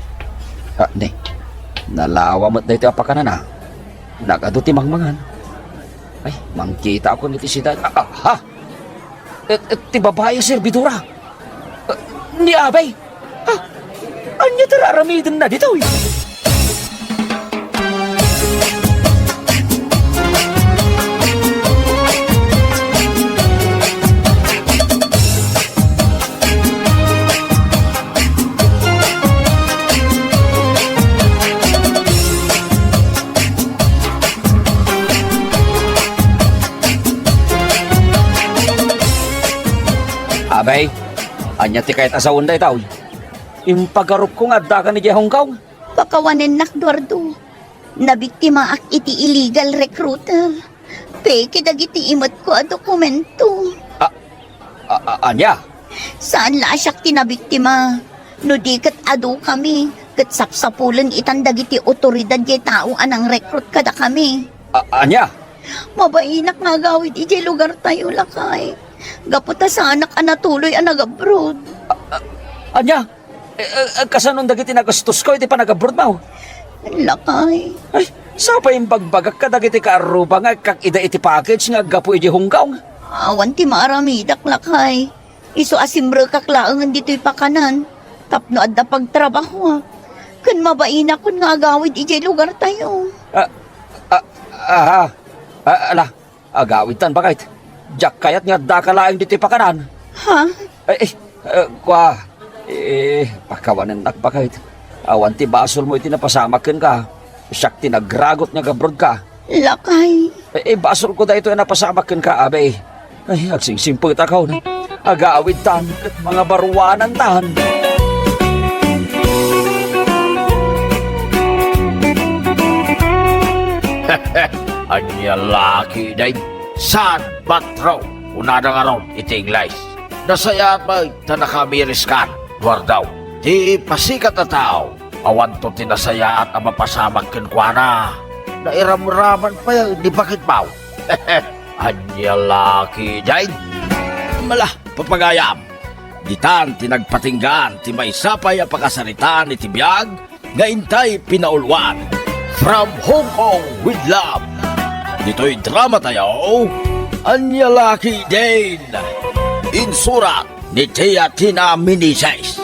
Ah, ne. Nalawa met daytoy a pakanan, ah. Nagadu ti mangmangan. Ay, mangkitaakon iti siudad. Ah, ah, ha? Eh, eh, ti babai a serbidora. Eh, ni Abay. Ha? Ania ti raramidenna ditoy? Abay, ania ti kayat a sawen daytoy? Impagarupko nga addaka idiay Hong Kong. Pakawanennak, Eduardo. Nabiktimaak iti illegal recruiter. Peke dagiti imetko a dokumento. A, a, a, ania? Saan la a siak ti nabiktima. No di ket adu kami, ket sapsapulen itan dagiti otoridad jay tao a nangrekrut kadakami. A, ania? Mabainak nga agawid idiay lugartayo, lakay. Gapu ta saanak a natuloy a nag-abroad. A, a, ania? Eh, eh, eh, kasanon dagiti nagastosko iti panag-abroadmo? Lakay. Ay, sa pay imbagbagak kadagiti kaarruba nga ikkak ida iti package nga aggapu idiay Hong Kong? Awan ti maaramidak, lakay. Isu a simrekak laengen ditoy pakanan tapno adda pagtrabahoak. Ken mabainakon nga agawid idiay lugartayo. Ah, ah, aha. Ah, ala, agawidtan, baket. Diak kayat nga addaka laeng ditoy pakanan. Ha? Eh, eh, eh, kua. Eh, pakawanennak, baket. Awan ti basolmo iti napasamak kenka. Siak ti nagragut nga agabrodka. Lakay. Eh, eh, basolko daytoy a napasamak kenka, Abay. Ay, agsingsimpet ako. Agawidtan ket mangabaruanantan. Ania la ketdin? Sad but true, kunada ngarud iti Ingles. Nasayaat met ta nakamiriskan. Guardaw, ti pasikat a tao, awanto ti nasayaat a mapasamak kenkuana. Nairamraman pay ni baketmo. Ania la ketdin? Mala, papagayam. Ditan ti nagpatinggaan ti maysa pay a pakasaritaan iti biag nga intay pinauluan. From Hong Kong with love. Ditoy drama tayo, Ania la ketdin? Insurat ni Tia Tina Meneses.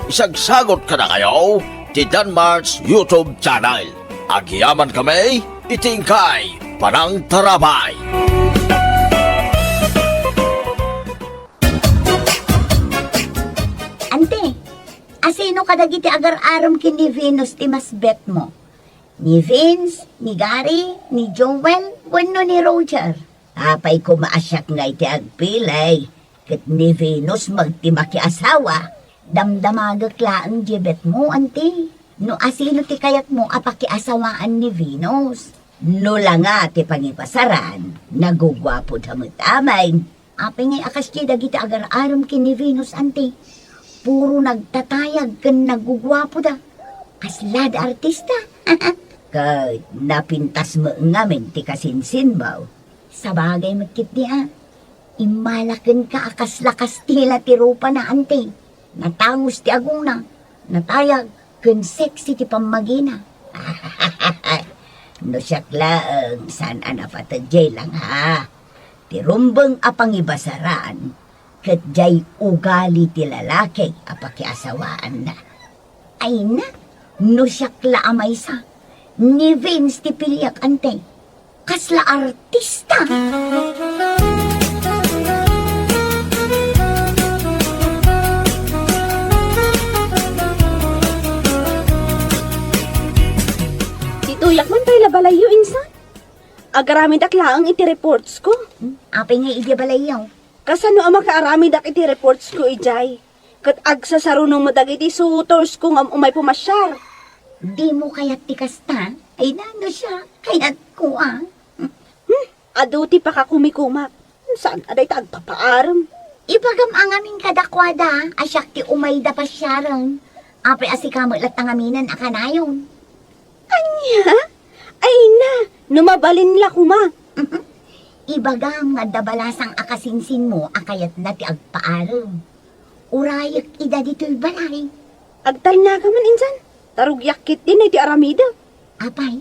Isagsagot kadakayo ti Danmar's YouTube channel. Agyaman kami iti inkay panangtarabay. Ante, asino kadagiti agar-arem ken ni Venus ti mas bet mo? Ni Vince, ni Gary, ni Joel, wenno ni Roger? Apay koma a siak ngay ti agpili, ket ni Venus met ti makiasawa. Damdamagek laeng diay bet mo, anti. No asino ti kayatmo a pakiasawaan ni Venus? No la nga ti pangipasaran, naguguapoda met amin. Apay ngay a kasdiay dagiti agar-arem ken ni Venus, anti. Puro nagtatayag ken naguguapoda. Kaslada artista. Ket napintas met ngamin ti kasinsinmo. Sabagay met ketdi a. Immala kenka a kasla kastila ti rupana, anti. Natangus ti agongna, natayag, ken sexy ti pammagina. No siak laeng, saan a napated diay langa. Ti rumbeng a pangibasaran, ket diay ugali ti lalaki a pakiasawaanna. Ay na, no siak la a maysa, ni Vince ti piliak, anti. Kasla artista! Ditoyak man pay la balayyo, insan. Agaramidak laeng iti reports ko. Hmm? Apay nga idiay balayyo? Kasano a makaaramidak iti reports ko idiay? Ket agsasaruno met dagiti suitors ko ngem umay pumasiar. Dimo kayat ti kasta? Ay, nano siya? Kayatko a. Hmm, adu ti pakakumikumak. Saan a dayta agpapaarem? Ibagam a ngamin kadakuada a siak ti umayda pasiaren. Apay a sika met latta ngaminen a kanayon. Ania? Ay na, no mabalin la koma. Ibagam nga adda balasang a kasinsinmo a kayatna ti agpaarem. Urayek ida ditoy balay. Agtalnaka man insan, ta rugiak ketdin iti aramidek. Apay,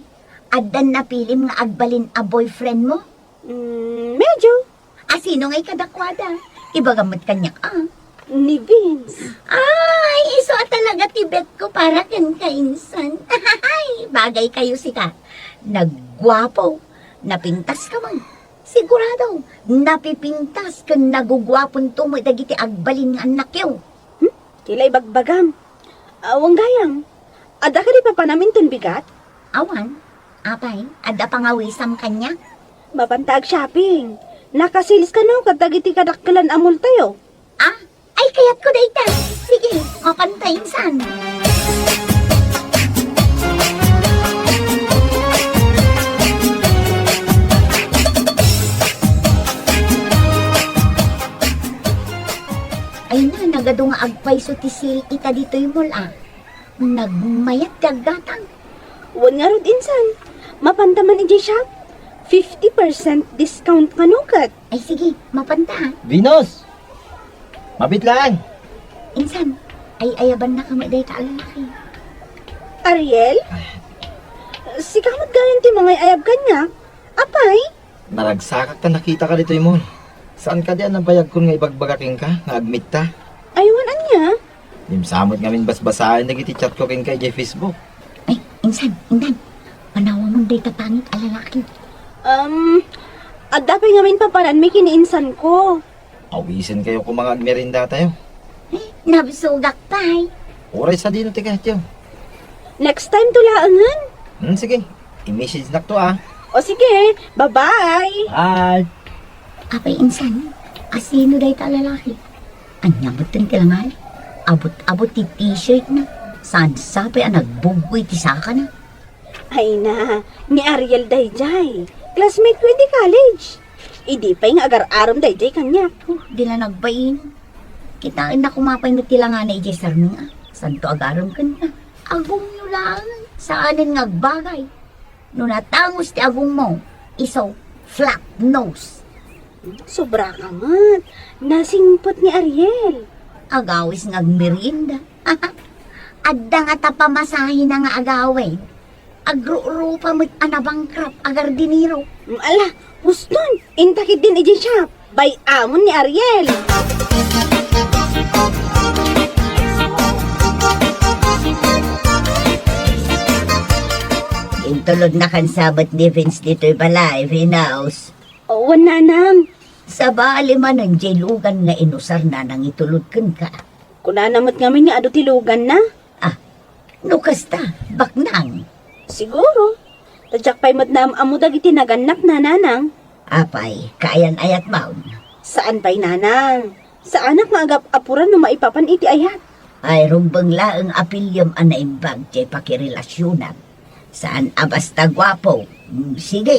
addan napilim nga agbalin a boyfriend mo? Mm, medyo. Asino ngay kadakuada? Ibagam met kaniak a. Ni Vince. Ay, isu a talaga ti bet ko para kenka, insan. Ay, bagay kayo sika. Nagguapo, napintas ka man. Sigurado, napipintas ken naguguaponto met dagiti agbalin nga annakyo. Hmm? Ti la ibagbagam. Awan gayam. Adda kadi papanam inton bigat? Awan. Apay, adda pangawisam kaniak? Mapanta ag-shopping. Naka-sales kano kadagiti kadakkelan a mall tayo? Ah, ay, kayatko dayta. Sige, mapanta insan. Ay na, nagadu nga agpayso ti sale ita ditoy mall a. Nagmayat ti aggatang. Wen ngarud insan, mapanta man idiay shop. Fifty percent discount kano ket. Ay sige, mapanta a. Venus! Mabit laeng! Insan, ay-ayabannak met dayta a lalaki. Ariel? Sika met gayam ti mangay-ayab kaniak? Apay? Naragsakak ta nakitaka ditoy mall. Saan kadi a nabayagkon nga ibagbaga kenka nga agmitta? Ay, wen ania? Dimsa met ngamin basbasaen dagiti chat ko kenka idiay Facebook. Ay, insan, intan. Panawamon dayta pangit a lalaki. Um, adda pay ngamin papananmi ken ni insan ko. Awisenkayo koma nga agmerienda tayo. Eh, nabsogak pay. Uray sadino ti kayatyo? Next time to laengen. Hmm, sige. I-message nak to, ah. O sige, bye-bye. Bye. Apay insan, asino dayta a lalaki? Ania metten ti langana? Abut-abut ti t-shirtna. Saan sapay a nagbuggoy ti sakana? Ay na, ni Ariel daydiay. Classmate ko idi college. Idi pay nga agar-arem daydiay kaniak. Oh, di la nagbain. Kitaenna koma pay met ti langana idiay sarming a. Santo agarem kenka. Agongyo laeng. Saanen nga agbagay. No natangos ti agongmo, isu flat nose. Sobra ka met. Nasingpet ni Ariel. Agawis nga agmerienda. Adda ngata pamasahena nga agawid. Agrurupa met a nabangkrap a gardinero. Ala, huston. Inta ketdin idiay shop. Bay-amon ni Ariel. Intulodnakan sa met ni Vince ditoy balay, Venus. Wen, nanang. Sabali manen diay lugan nga inusarna nangitulod kenka. Kunana met ngamin nga adu ti luganna. Ah, no kasta, baknang. Siguro. Ta diak pay met naam-ammo dagiti nagannakna, nanang. Apay, kaayan-ayatmon? Saan pay, nanang. Saanak nga agap-apuran no maipapan iti ayat. Ay, rumbeng laeng a piliem a naimbag diay pakirelasionan. Saan a basta guapo. Mm, sige.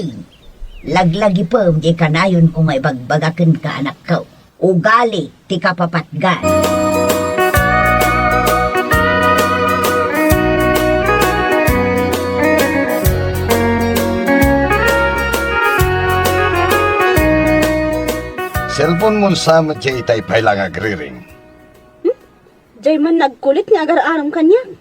Laglagipem diay kanayonko nga ibagbaga kenka, anakko. Ugali ti kapapatgan. Cellphone-mon sa met diay itay pay la nga agriring. Hmm? Diay man nagkulit nga agar-arem kaniak.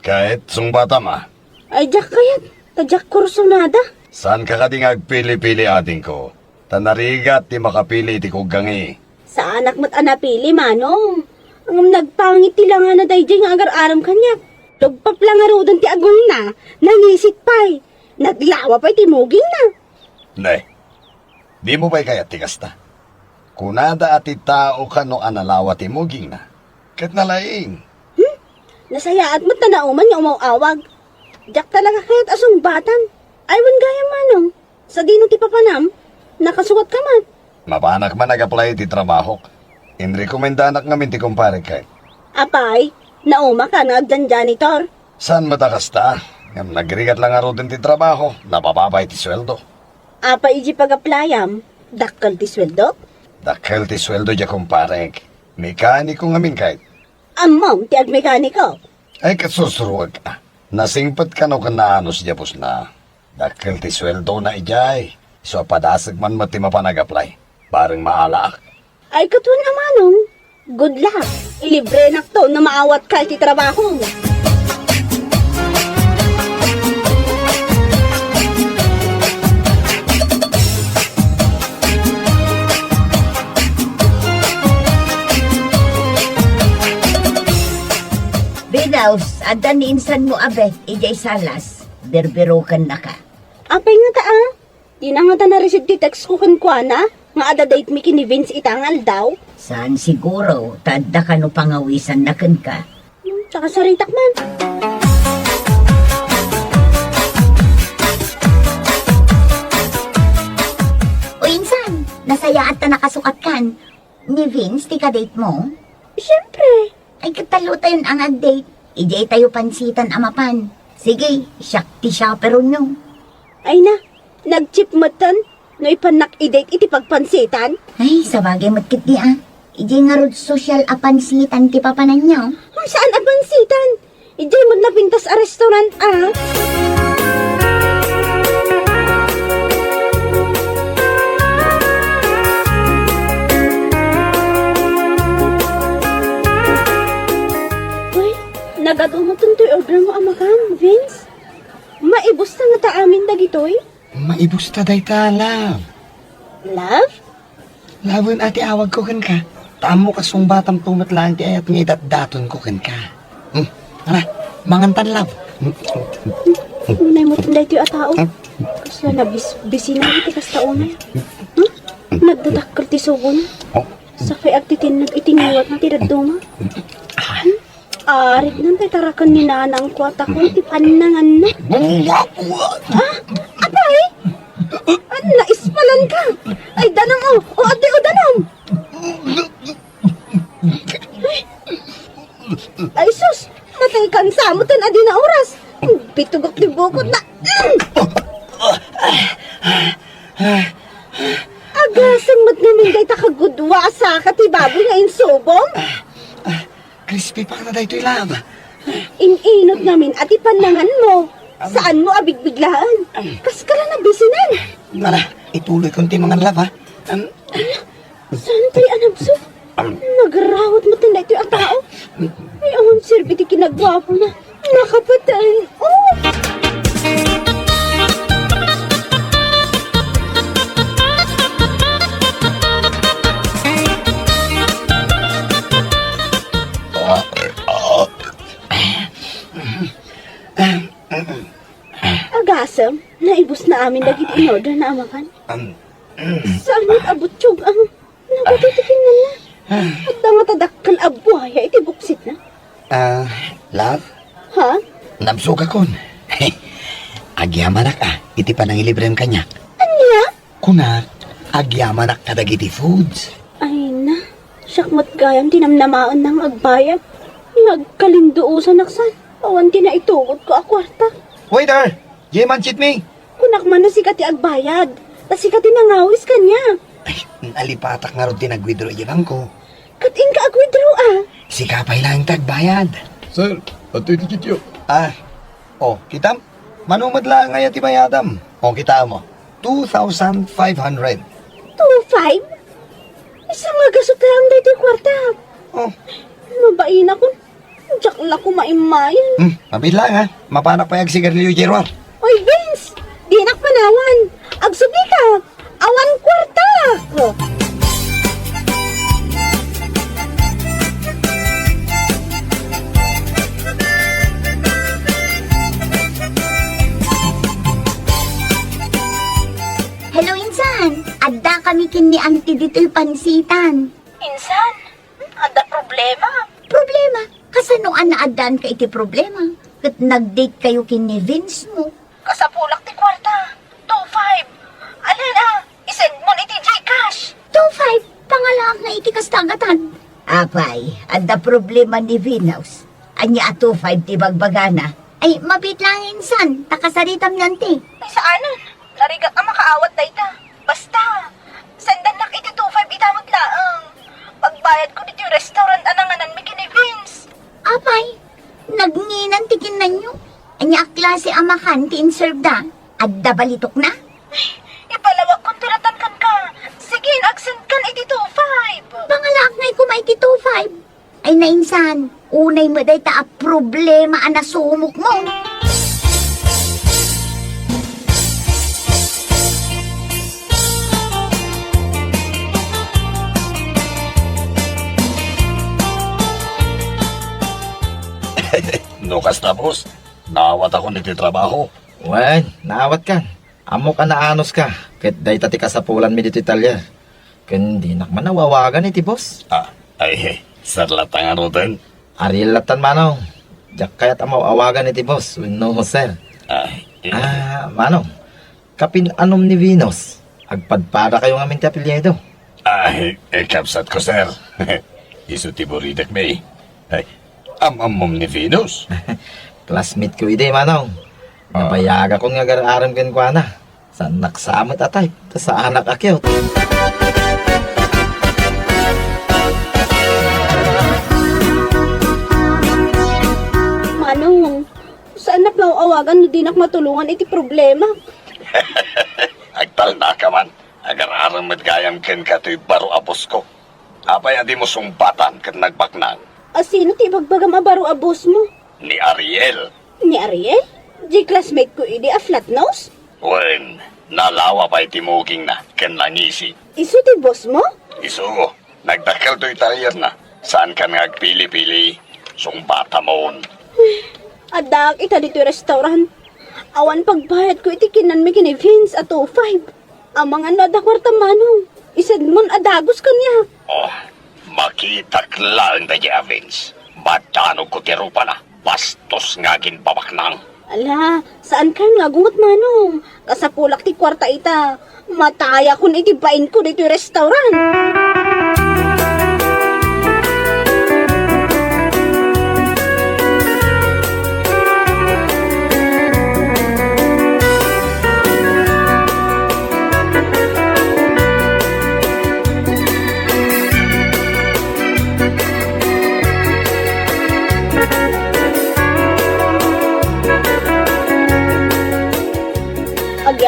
Ket sungbatam a. Ay, diak kayat. Ta diak kursunada. Saanka kadi nga agpili-pili, adingko? Ta narigat ti makapili iti kuggangi. Saanak met a napili, manong. Ngem nagpangit ti langana daydiay nga agar-arem kaniak. Lugpap la ngaruden ti agongna, nangisit pay. Naglawa pay ti mugingna. Ne, dimo pay kayat ti kasta? Kunada a ti tao kano a nalawa ti mugingna, ket nalaing. Hmm? Nasayaat met ta nauman nga umaw-awag. Diak talaga kayat a sungbatan. Ay, wen gayam, manong. Sadino ti papanam? Nakasukatka met. Mapanak man ag-apply iti trabahok. Inrekomendanak ngamin ti kumparek. Apay, naumaka nga agjan-janitor? Saan met a kasta? Ngem nagrigat la ngaruden ti trabaho, napababa iti sueldo. Apay idi pag-applyam, dakkel ti sueldo? Dakkel ti sueldo diay kumparek. Mekaniko ngamin kayat. Ammom ti agmekaniko? Ay, kasursuruek. Nasingpet kano ken naanus diay pusna. Dakkel ti sueldona idiay. Isu a padasek man met ti mapan ag-apply. Bareng maalaak. Ay, ket wen a manong. Good luck. Ilibrenakto no maawatka iti trabahom. Binaws, adda ni insanmo a Beth idiay salas. Birbirokennaka. Apay ngata a? Dina ngata na-receive ti text ko kenkuana nga adda date mi ken ni Vince ita nga aldaw? Saan siguro, ta adda kano pangawisanna kenka. Hmm, ta kasaritak man. O insan, nasayaat ta nakasukatkan. Ni Vince ti ka-date mo? Siyempre. Ay, ket tallotayon a nga ag-date. Idiay tayo pansitan a mapan. Sige, siak ti chaperonyo. Ay na, nag-cheap metten no ipannak i-date iti pagpansitan. Ay, sabagay met ketdi a. Idiay ngarud sosyal a pansitan ti papananyo. Hmm, saan a pansitan? Idiay met napintas a restaurant a. Uy, nagadu met toy order mo a makan, Vince? Maibusta ngata amin dagitoy? Maibusta dayta, love. Love? Lawen a ti awagko kenka. Ta ammok a sungbatamto met laeng ti ayat nga idatdatonko kenka. Hmm, tara, mangantan, love. Unay mo tinday ti a tao. Kasla na bis-, bisina iti kasta unay. Hmm? Nagdadakkel ti sugon. Oh. Sakay agtitinnag iti ngiwatna ti dadduma. Ah. Hmm? Aritnan tay taraken ni nanangko a takon ti pannanganna. Ah, apay? An naispalanka? Ay, danum, o. O, addi, o, danum. Tamutan a di na oras. Bitugok ti bukod na. Mm! Agasem met ngamin dayta kagudua a saka ti baboy nga insubom. Crispy pa na daytoy, love. In-inot ngamin a ti pannanganmo. Saanmo a bigbiglaen. Kaskala nabisinan. Tara, ituloy kon ti mangan, love, ha? Um, Saan pay a nabsog? Nagrawat met daytoy a tao. Ay, awan serbi ti kinaguapona. Nakapatay. Oh! Agasem, naibus na amin dagiti in-order na a makan. Um, Saan met a butchog ang nagatutukin na niya? Adda nga tadakkel a buaya iti buksitna. Ah, love? Ha? Nabsogakon. Agyamanak, ah, iti panangilibrem kaniak. Ania? Kunak, agyamanak kadagiti foods. Ay na, siak met gayam ti namnamaenna nga agbayad. Nagkalinduosanak san, awan ti naitugot ko a kuarta. Waiter! Jay Manchit mi! Kunak man no sika ti agbayad, ta sika ti nangawis kaniak. Ay, nalipatak ngarud ti nag-withdraw idiay bangko. Ket inka ag-withdraw, a? Sika pay laeng ti agbayad. Sir, adtoy ti cheque-yo. Ah, oh, kitam? Mano met laeng aya ti bayadam? Oh, kitaem. Two thousand five hundred. Two five? Isu nga gasut laeng daytoy kuarta. Oh. Mabainak, kun Diak la ko maimmayan. Hmm, mabiit laeng, ha? Mapanak pay agsigarilio idiay ruar. Oy, Vince! Dinak panawan. Agsublika. Awan kuarta. Hello, insan. Adda kami ken ni Auntie ditoy pansitan. Insan? Hmm, adda problema. Problema? Kasano a naaddaanka iti problema? Ket nag-date kayo ken ni Vince mo. Kasapulak ti kuarta. Two five. Alin a, isend mon iti GCash. Two five? Pangalaak nga iti kasta a gatad. Apay, adda problema ni Venus. Ania a two five ti bagbagana? Ay, mabiit laeng insan, ta kasaritam ni Auntie. Ay, saanen. Narigat a makaawat dayta. Basta, sendannak iti two five ita met laeng. Pagbayadko ditoy restaurant a nangananmi ken ni Vince. Apay, nagnginan ti kinnanyo. Ania a klase a makan ti inserve da? Adda balitokna? Ipalawag kon ti ratan kenka. Sige, agsend kan iti two five. Pangalaak ngay koma iti two five. Ay, nainsan, unay met dayta a problema a nasumok mo. No kasta, boss, naawat akon iti trabaho. Wen, naawatkan. Ammok a naanuska, ket dayta ti kasapulanmi ditoy talyer. Ken dinak man aw-awagan iti boss. Ah, ay, sir latta ngaruden. Ariel lattan, manong. Diak kayat a maw-awagan iti boss wenno sir. Ay, eh. Ah, manong, kapin-anom ni Venus, agpadpadakayo ngamin ti apelyido. Ay, eh, kabsatko, sir. Isu ti buridakmi. Ay, am-ammom ni Venus? Classmate ko idi, manong. Ah. Nabayagakon nga agar-arem kenkuana. Saannak sa met a type, ta saanak a cute. Manong, saannak nga aw-awagan no dinak matulongan iti problema. Agtalnaka man. Agar-arem met gayam kenka toy baro a boss ko. Apay a dimo sungbatan ket nagbaknang? A sino ti ibagbagam a baro a boss mo? Ni Ariel. Ni Ariel? Di classmate ko idi a flat nose? Wen, nalawa pay ti mugingna ken nangisi. Isu ti boss mo? Isu, nagdakkel toy talyerna. Saankan nga agpili-pili, sungbatamon. Addaak ita ditoy restaurant. Awan pagbayadko iti kinanmi ken ni Vince a two five. Amangan no adda kuarta, manong. Isedmon a dagus kaniak. Oh, makitak laeng daydiay a Vince. Madanogko ti rupana. Bastos nga aginpabaknang. Ala, saankan nga agunget, manong. Kasapulak ti kuarta ita. Matayakon iti bainko ditoy restaurant.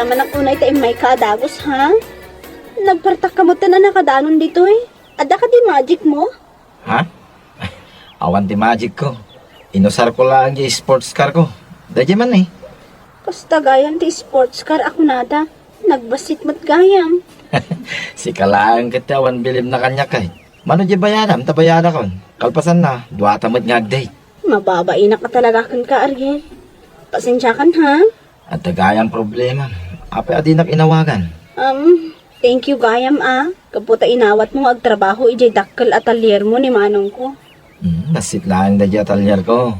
Manak unay ta immayka a dagus, ha? Nagpartakka metten a nakadanon ditoy. Adda kadi magic mo? Ha? Awan ti magic ko. Inusar ko laeng ti sports car ko. Daydiay man ni. Kasta gayam ti sports car a kunada. Nagbassit met gayam. Sika laeng ket ti awan bilibna kaniak, ay. Mano diay bayadam ta bayadakon? Kalpasanna, duata met nga agdate. Mababainak a talaga kenka, Ariel. Pasensiakan, ha? Adda gayam problema. Apay a dinak inawagan? Um, thank you gayam, a. Gapu ta inawatmo nga agtrabaho idiay dakkel a talyermo ni manongko. Hmm, bassit laeng daydiay a talyerko.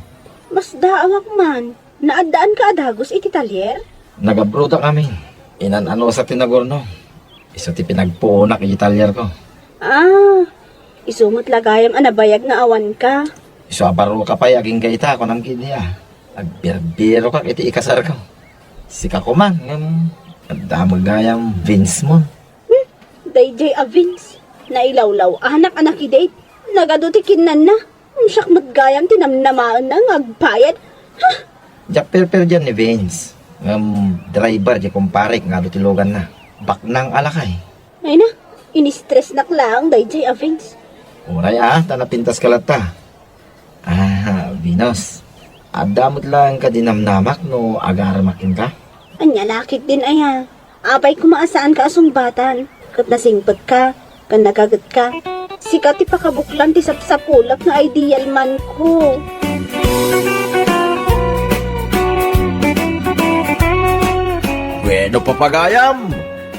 Masdaawak man. Naaddaanka a dagus iti talyer? Nagabrodak amin. Inan-anusa ti nagurno. Isu ti pinagpuonak iti talyerko. Ah, isu met la gayam a nabayag nga awanka. Isu a baroka pay agingga ita, kunam ketdi a. Agbirbirokak iti ikasarko. Sika koma, ngem adda met gayam Vince mo. Hmm, daydiay a Vince. Nailawlaw-anak a nakidate. Nagadu ti kinnanna. Siak met gayam ti namnamaenna nga agbayad. Ha? Diak perperdian ni Vince. Ngem driver diay kumparek nga adu ti luganna. Baknang a lakay. Ay na, in-stressnak laeng daydiay a Vince. Uray a, ta napintaska latta. Ah, Venus. Adda met laeng kadi namnamak no agarammak kenka? Ania la ketdin aya? Apay koma a saanka a sungbatan, ket nasingpetka, ken nagagetka. Sika ti pakabuklan ti sapsapulak nga ideal man ko. Bueno, papagayam,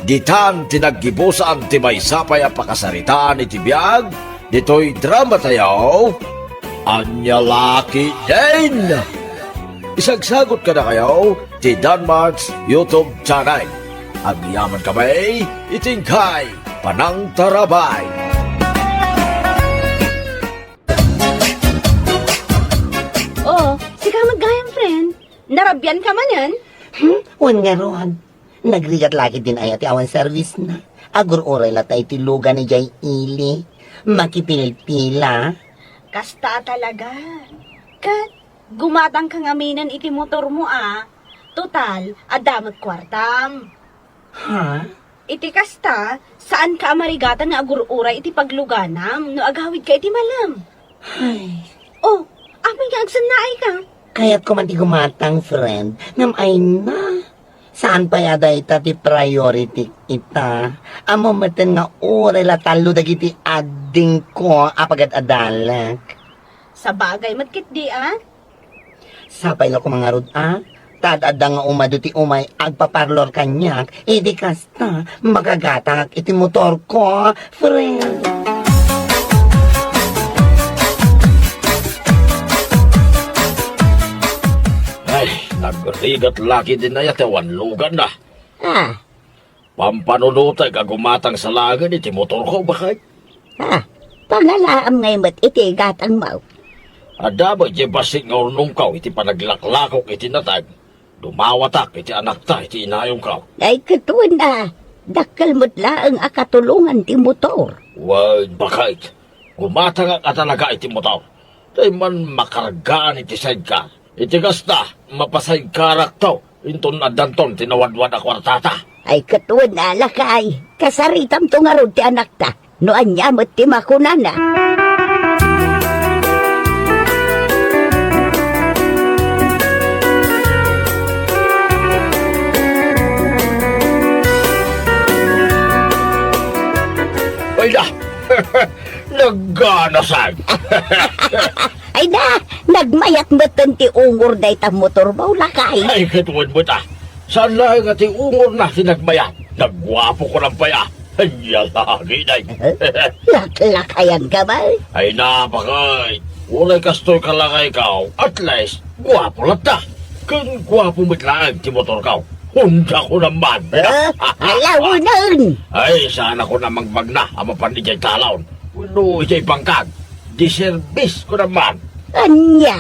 ditan ti naggibusan ti maysa pay a pakasaritaan iti biag ditoy dramatayo, Ania la ketdin? Isagsagut kadakayo ti Danmark's YouTube channel. Agyamankami iti inkay panangtarabay. Oh, sika met gayam, friend. Narabianka manen? Hmm? Wen ngarud. Nagrigat la ketdin aya ti awan servisna. Agur-uray latta iti lugan idiay ili. Makipilpila. Kasta a talaga. Ket gumatangka ngaminen iti motormo a. Total, adda met kuartam. Ha? Iti kasta, saanka a marigatan nga agur-uray iti pagluganam no agawidka iti malem. Ay. Oh, apay nga agsannaayka? Kayatko man ti gumatang, friend, ngem ay na. Saan pay a dayta ti priority ita? Ammom metten nga uray la tallo dagiti addingko a pagad-adalek. Sabagay met ketdi a. Sapay la koma ngarud a, ta ad-adda nga umadu ti umay agpaparlor kaniak, idi kasta, makagatangak iti motorko, friend. Ay, nagrigat la ketdin aya ti awan luganna. Ah, Pampanunotek a gumatang sa laengen iti motorko, baket. Ha? Pangalaam ngay met iti gatangmo. Adda met diay bassit nga urnomko iti panaglaklakok iti natag. Dumawatak iti anakta iti inayongko. Ay, ket wen a, dakkel met laeng a katulongan ti motor. Wen, baket. Gumatangak a talaga iti motor. Tay man makargaan iti sidecar. Iti kasta, mapasidecarakto. Inton addanton ti nawadwad a kuartata. Ay, ket wen a, lakay, kasaritamto ngarud ti anakta. No ania met ti makunana. Ay da! Nagganasan! Ay na, nagmayat metten ti ungor dayta motormo, lakay. Ay, ket wen met a. Saan laeng a ti ungorna ti nagmayat. Nagguapo ko lang pay a. Ania lagi, day. Laklakayan ka ba? Ay, napakay. Uray kastoy ka, lakay, kaw. At least, guapo latta. Ken guapo met laeng ti motor, kaw. Honda ko naman. Ah, alawanan. Ay, saan ako na mangbagna a mapan idiay talaon. Wenno idiay bangkag. Di serbis ko naman. Ania?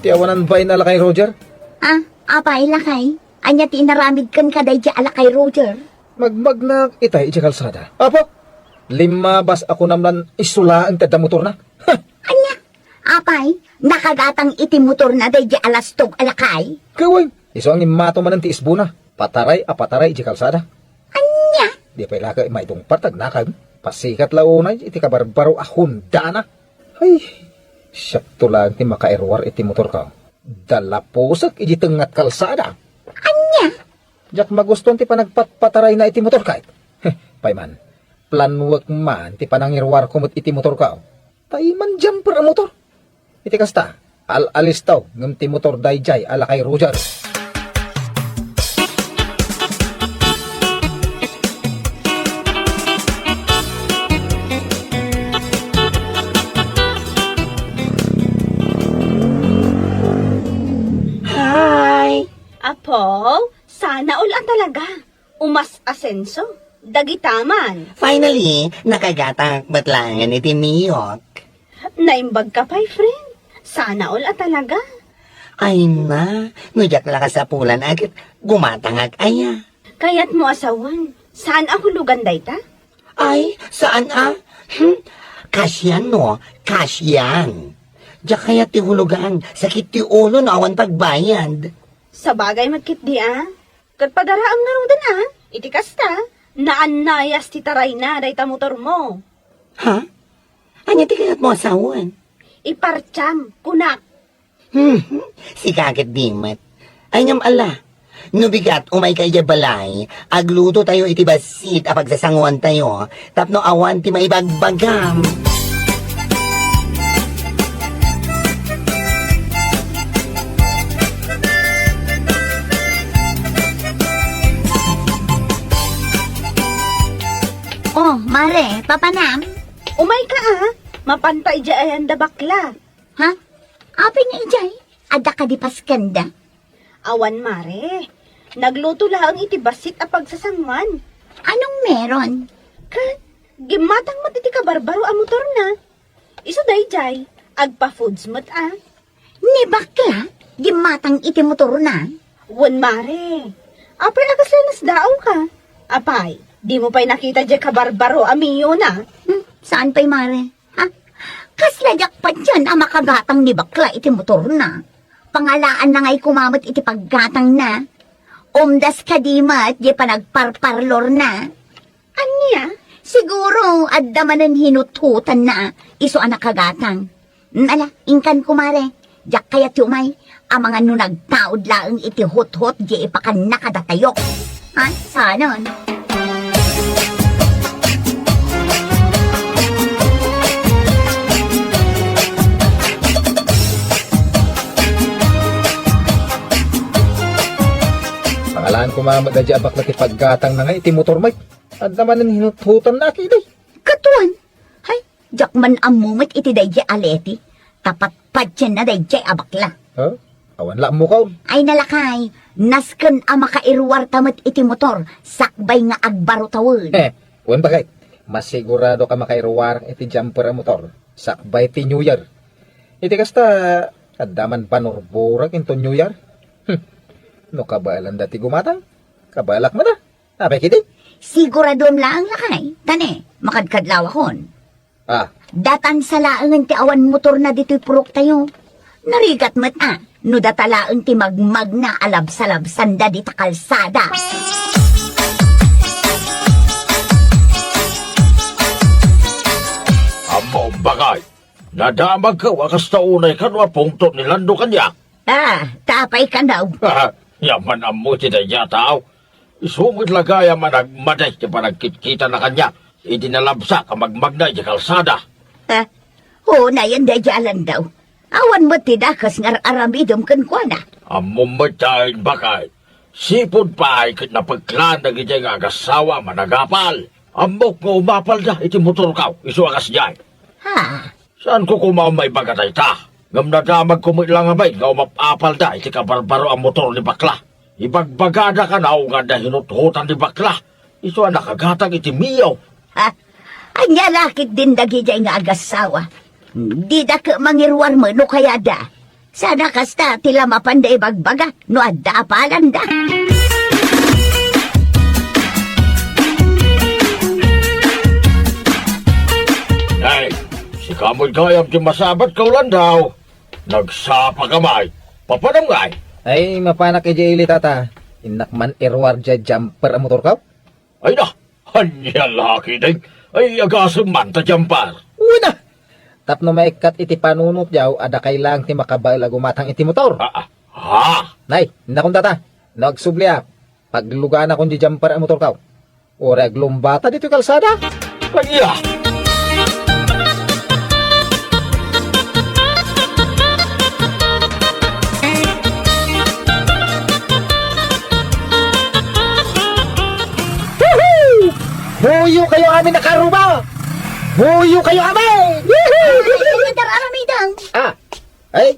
Ti awanan bain a lakay, Roger? Ah, apay, lakay? Ania ti inaramid kenka daydi a lakay, Roger? Magmagnak itay idiay kalsada. Apo! Limmabas a kunam lan isu laeng ti adda motorna. Ha! Ania? Apay, nakagatang iti motorna daydi a lastog a lakay? Ket wen, isu a ngimmato manen ti isbona. Pataray a pataray idiay kalsada. Ania? Di pay la ket maitungpal ta agnakan. Pasikat la unay iti kabarbaro a Honda na. Ay, siakto laeng ti makairuar iti motorko. Dalapusek idiay tengnga ti kalsada. Ania? Diak magustuan ti panagpatpatarayna iti motorko. Heh, pay man, planuek man ti panangiruarko met iti motorko. Ta iman jumper a motor. Iti kasta, al-alistaw ngem ti motor daydiay a lakay Roger. Hi! Apo, sana all a talaga. Umas-asenso. Dagita man. Finally, nakagatangak met laengen iti miyok. Naimbag ka pay, friend. Sana all a talaga. Ay na, no diak la kasapulan a ket gumatangak aya. Kayatmo a sawen, saan a hulugan dayta? Ay, saan a? Hmm? Kasian no, kasian. Diak kayat ti hulugan, sakit ti ulo no awan pagbayad. Sabagay met ketdi a. Ket padaraem ngaruden a, iti kasta, naannayas ti tarayna dayta motormo. Ha? Ania ti kayatmo a sawen? Ipartiam, kunak. Hmm, sika ketdi met. Ay ngem ala, no bigat, umayka idiay balay, aglutotayo iti bassit a pagsasanguantayo, tapno awan ti maibagbagam. Oh, mare, papanam? Umayka a, mapanta idiay ayan da bakla. Ha? Apay nga idiay? Adda kadi paskanda? Awan, mare. Nagluto laeng iti bassit a pagsasanguan. Anong meron? Ket, gimmatang met iti kabarbaro a motorna. Isu daydiay, agpa-foods met a. Ni bakla, gimmatang iti motorna? Wen, mare. Apay a kasla nasdaawka? Apay, dimo pay nakita diay kabarbaro a miyona? Hmm, saan pay, mare? Ha? Kasla diak patien a makagatang ni bakla iti motorna. Pangalaanna ngay koma met iti paggatangna. Umdas kadi met diay panagparparlorna. Ania? Siguro, adda manen hinuthutanna isu a nakagatang. Hmm, ala, inkan, kumare. Diak kayat ti umay. Amangan no nagtaud laeng iti huthot diay ipakanna kadatayo. Ha? Saanen? Pangalaan koma met daydiay a bakla ti paggatangna nga iti motor, Mike. Adda manen hinuthutanna a kidi. Katuan? Hay, diak man ammo met iti daydiay a Leti. Ta patpatienna daydiay a bakla. Ha? Awan la ammokon. Ay nalakay, nasken a makairuarta met iti motor, sakbay nga agbaro tawen. He, wen bakay, masigurado ka makairuar iti jumper a motor, sakbay ti New Year. Iti kasta, adda man banurburak inton New Year. Hmm. No kabaelanda ti gumatang, kabaelak met a. Apay kidi? Siguraduem laeng lakay, ta ne, makadkadlawakon. Ah. Datan sa laengen ti awan motorna ditoy puroktayo. Narigat met a, no data laeng ti magmagna a labsalabsanda dita kalsada. Ammom, bakay, nadamagko a kasta unay kano a pungtot ni Lando kaniak. Ah, ta apay kano? Yaman ammo ti daydiay a tao. Isu met la gayam a nagmadi ti panagkitkitana kaniak idi nalabsak a magmagna idiay kalsada. Ah, unayen daydiay a Lando. Awan met ti dakes nga ar-aramidem kenkuana. Ammom met dayta, bakay. Sipud pay ket napeklan dagidiay nga agassawa a managapal. Ammok nga umapalda iti motorko, isu a kasdiay. Ha? Saanko koma a maibaga dayta, ngem nadamagko met la nga bain nga umap-apalda iti kabarbaro a motor ni bakla. Ibagbagada kano nga adda hinuthotan ni bakla, isu a nakagatang iti miyo. Ha? Ania la ketdin dagidiay nga agassawa? Dida ket mangiruar met no kayada. Sana kasta ti la mapanda ibagbaga no adda a palanda. Ay, sika met gayam ti masabat ka, Ulandaw. Nagsapa ka met. Papanam ngay? Ay, mapanak idiay ili, tata. Innak man iruar diay jumper a motorko. Ay na, ania la ketdin? Ay, agasem man ta jumper. Wen a! Tapno maikkat iti panunotko, adda kayat laeng ti makabael a gumatang iti motor. Ah, ah. Ha? Nay, innakon, tata. No agsubliak, pagluganakon diay jumper a motorko. Uray aglumbata ditoy kalsada. Ania? Woohoo! Huyo kayo amin a kaaruba! Huyo kayo amin! Woohoo! Ay, ay, ay, dar-aramidang. Ah, ay,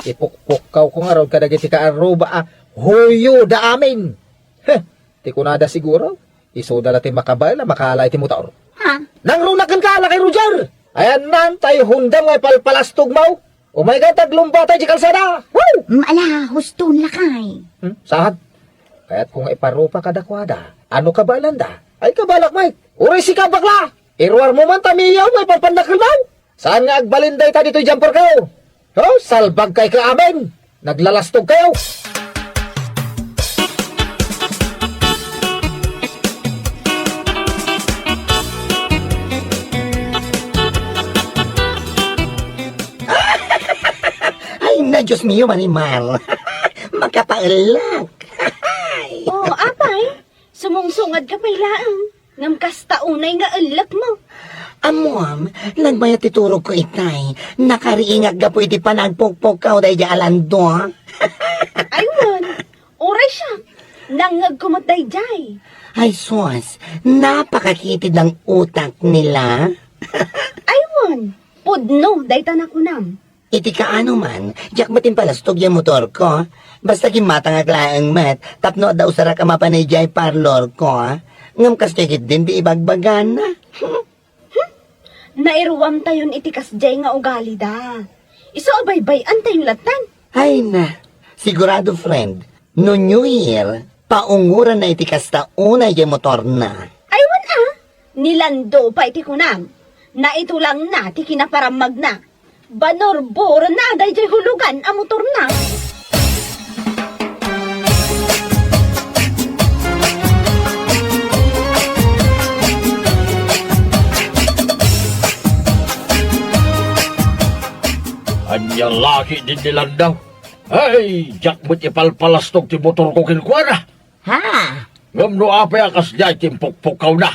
ipukpukkaw ko ngarud kadagiti kaaruba a huyo da amin. Heh, ti kunada siguro, isuda la ti makabael a makaala iti motor. Ha? Nangruna kenka, Lakay Roger! Ayanna, tay Honda nga ipalpalastogmo. Umayka ta aglumbata idiay kalsada. Woo! Mm, ala, huston, lakay. Hmm? Saan? Kayatko nga iparupa kadakuada. Ano kabaelanda? Ay, kabaelak met. Uray sika, bakla! Iruarmo man ta miyaw nga ipalpannakkelmo. Saan nga agbalin dayta ditoy jumperko? Ho, salbagkayo amin! Naglalastogkayo! Ay, na, Diyos mio, Marimar. Makapaellak. Oh, apay, sumungsungadka pay laeng. Ngem kasta unay nga ellekmo. Ammom, nagmayat ti turogko itay. Nakariingak gapu iti panagpukpukkaw daydiay a lando. Ay wen, uray siak, nangngegko met daydiay. Ay sus, napakakitid ng utak nila. Ay wen, pudno dayta nakunam. Iti kaano man, diak met impalastog diay motorko. Basta gimmatangak laeng met, tapno adda usarak a mapan idiay parlorko. Ngem kastoy ketdin ti ibagbagana. Hmm? Nairuamtayon iti kasdiay nga ugalida. Isu a baybay-antayon lattan. Ay na, sigurado, friend, no New Year, paungoranna iti kasta unay diay motorna. Ay wen a, ni Lando pay ti kunam. Naitulangna ti kinaparammagna. Banurburenna daydiay hulugan a motorna. Ania la ketdin ni Lando? Ay, diak met ipalpalastog ti motorko kenkuana. Ha? Ngem no apay a kasdiay ti impukpukkawna?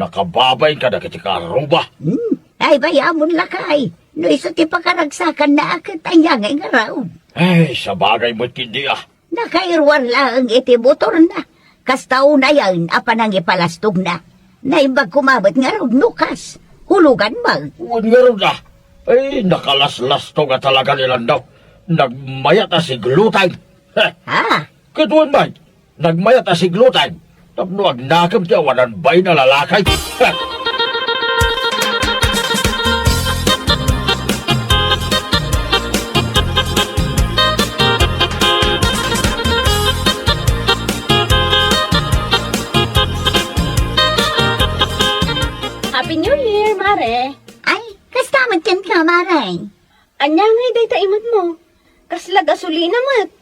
Nakababain kadagiti kaaruba. Hmm. Ay, bayamon, lakay. No isu ti pakaragsakanna, a ket ania nga ingarud? Ay, sabagay met ketdi a. Nakairuar laeng iti motorna. Kasta unayen a panangipalastogna. Naimbag koma met ngarud no kas. Hulugan met. Wen ngarud a. Ay, nakalaslastog a talaga ni Lando. Nagmayat a siglutan. Heh. Ha? Ket wen met. Nagmayat a siglutan tapno agnakem ti awanan bain a lalaki. Happy New Year, Mare! Ay, kasta met kenka, Mare. Ania ngay dayta imatmo? Kasla gasolina met.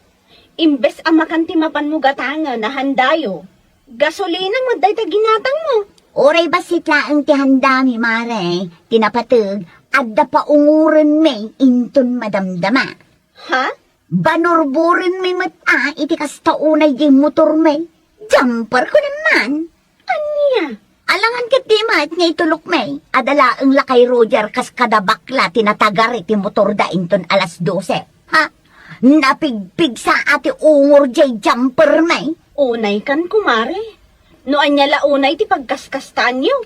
Imbes a makan ti mapanmo gatangen a handayo, gasolina met dayta ginatangmo. Uray bassit laeng ti handami, Mare, ti napateg, adda paungorenmi inton madamdama. Ha? Banurburenmi met a iti kasta unay diay motormi. Jumper ko naman. Ania? Alangan ket di met nga itulokmi, adda laeng lakay Roger kas kada bakla ti natagar iti motorda inton alas dose. Ha? Napigpigsa a ti ungor diay jumpermi. Unaykan, kumare. No ania la unay ti pagkaskastaanyo?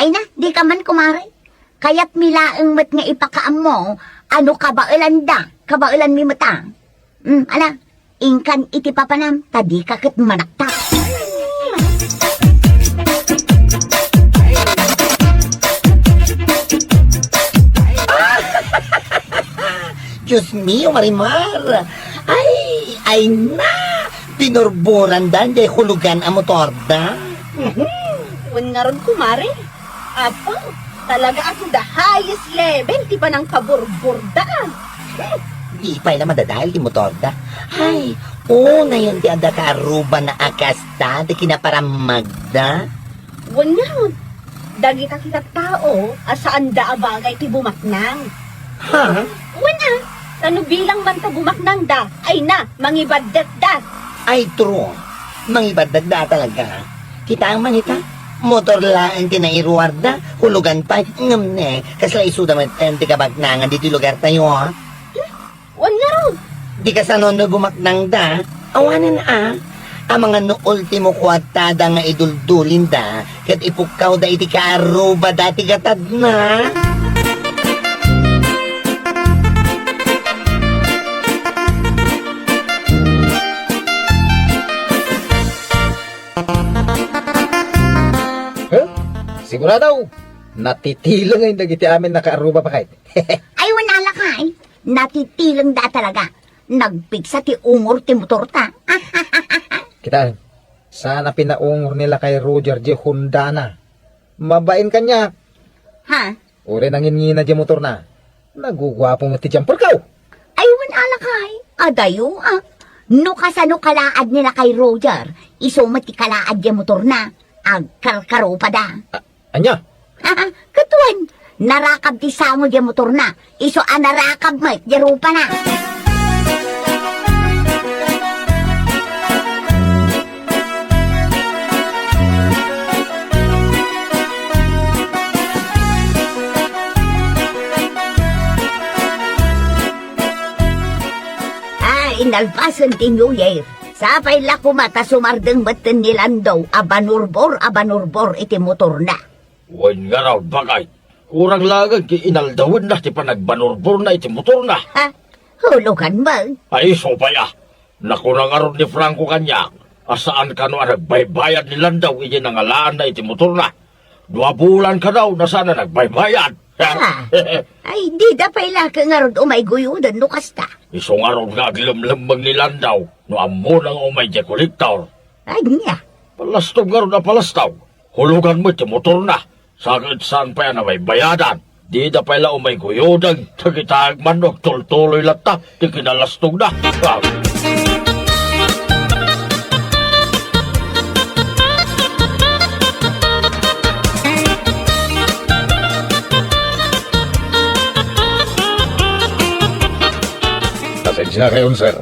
Ay na, dika man, kumare. Kayatmi laeng met nga ipakaammo a no kabaelanda, kabaelanmi met a. Hmm, ala, inkan iti papanam, ta dika ket manaktak. Dios mio, Marimar! Ay, ay na! Binurburan da, diay hulugan a motor da. Mhm. Wen ngarud, kumare. Apo, talaga a to the highest level ti panangpaburbur da. Di pay la madadael ti motor da. Ay, unayon ti adda kaarrubana a kasta ti kinaparammag da. Wen ngarud, dagita ti tattao a saanda a bagay ti bumaknang. Ha? Wen a, ta no bilang man ta bumaknang da, ay na, mangibaddek da. Ay, true. Mangibaddek da talaga. Kita man ita, motor laeng ti nairuar da, hulugan pay, ngem ne, kasla isu da met ti kabaknangan ditoy lugar tayo, ha? Wen ngarud. Di kasano no bumaknang da? Awanen a. Amangan no ultimo kuartada nga iduldulin da, ket ipukkaw da iti kaarruba da ti gatadna. Huh? Sigurado? Natitileng ngay dagiti amin a kaarruba, baket. Ay, wen a lakay. Natitileng da talaga. Nagpigsa ti ungor ti motor ta. Kita, saan a pinaungor ni lakay Roger diay Honda na. Mabain kaniak. Ha? Uray nanginngina diay motor na. Naguguapo met ti jumper ko. Ay, wen a lakay. Adayo, a. No kasano kalaad ni lakay Roger, isu met ti kalaad diay motor na. Agkarkarupada. A-, Ania? Ket wen, narakab ti sango diay motorna. Isu a narakab met diay rupana. Ah, inalpasen ti New Year. Sapay la koma ta sumardeng metten ni Landaw a banurbor a banurbor iti motorna. Wen ngarud, baket. Kurang laeng ti inaldawenna ti panagbanurborna iti motorna. Ha? Hulugan man. Ay, isu pay a. Nakuna ngarud ni Franco kaniak a saan kano a nagbaybayad ni Landaw idi nangalaanna iti motorna. Dua bulan kano a saan a nagbaybayad. Ah. Ay, dida pay la ket ngarud umay guyoden no kasta. Isu ngarud nga aglemlemmeng ni Landaw no ammona nga umay diay kolektor. Ania? Palastog ngarud a palastog. Hulugan met ti motorna. Sa ket saan pay a nabaybayadan. Dida pay la umay guyoden, dagita agmannog tultuloy latta ti kinalastogda. Ah. Pasensiakayon, sir.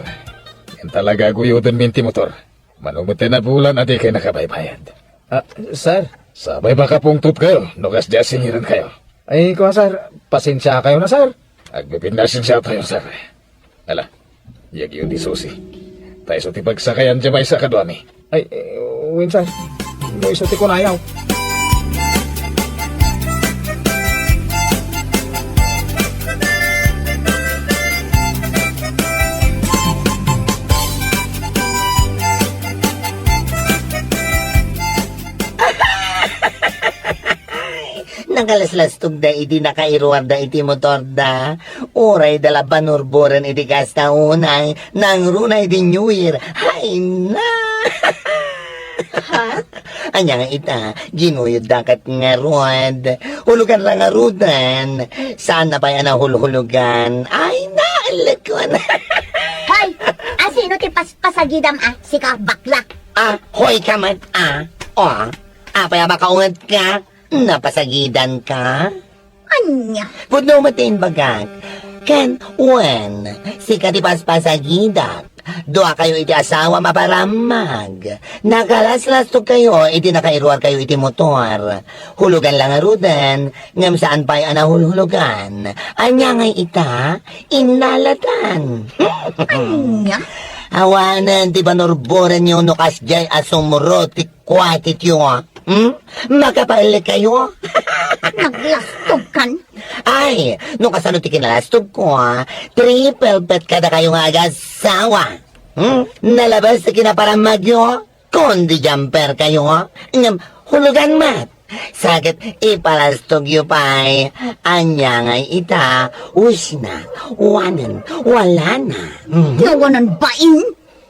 Ngem talaga a guyodenmin ti motor. Mano met ti nabulan a dikay nakabaybayad. Ah, sir? Sapay makapungtot kayo no kasdi a singiran kayo. Ay, kua, sir. Pasensiakayon, sir. Agpipinnasensia tayo, sir. Ala, yagyo ti susi. Ta isu ti pagsakayan diay maysa kaduami. Ay, eh, wen, sir. No isu ti kunayo. Nakalaslastogda idi nakairuarda iti motorda. Uray da la banurboren iti kasta unay, nangruna iti New Year. Hay na! Ha? Ania nga ita, ginuyodda ket ngarud. Hulugan la ngaruden. Saan na pay a nahulhulugan? Ay na, alekon. Hoy! Asino ti paspasagidam a? Sika, bakla. Ah, hoy ka met, ah. O, apay a makaunget ka? Napasagidan ka? Ania? Pudno met ti imbagak. Ken, wen, sika ti paspasagidak. Dua kayo iti asawa maparammag. Nakalaslastog kayo iti nakairuar kayo iti motor. Hulugan la ngaruden, ngem saan pay a nahulhulugan. Ania ngay ita? Innalatan. Ania? Awanen ti banurborenyo no kasdiay a sumro ti kuatityo. Hmm? Makapaelek kayo? Naglastog kan? Ay, no kasano ti kinalastog ko, ah? Triple bet kada kayo nga agasawa. Hmm? Nalabas ti kinaparammagyo? Kundi jumper kayo, ah? Ngem, hulugan met. Sa ket ipalastogyo pay. Ania ngay ita? Usna, wanen, walana. Mhm. Nawanan bain?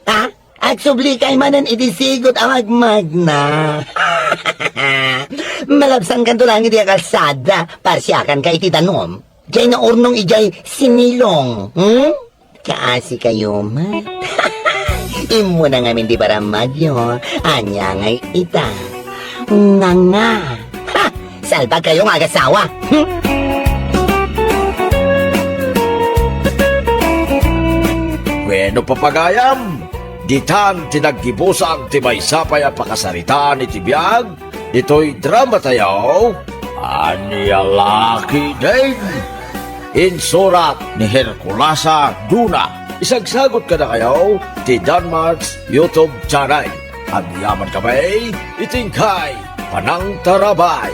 Ha? Agsublikay manen iti sigot a magmagna. Malabsankanto laeng iti kalsada, parsiakanka iti danum. Diay naurnong idiay sinilong. Hmm? Kaasikayo met. Immuna ngamin ti baramagyo. Ania ngay ita? Nganga. Ha! Salbagkayo nga agasawa. Hmm? Bueno, papagayam, ditan ti naggibusan ti maysa pay a pakasaritaan iti biag ditoy dramatayo, Ania Lakay Ding. Insurat ni Herculasa Duna. Isagsagot kadakayo ti Danmart's YouTube channel. Agyamankami iti inkay panangtarabay.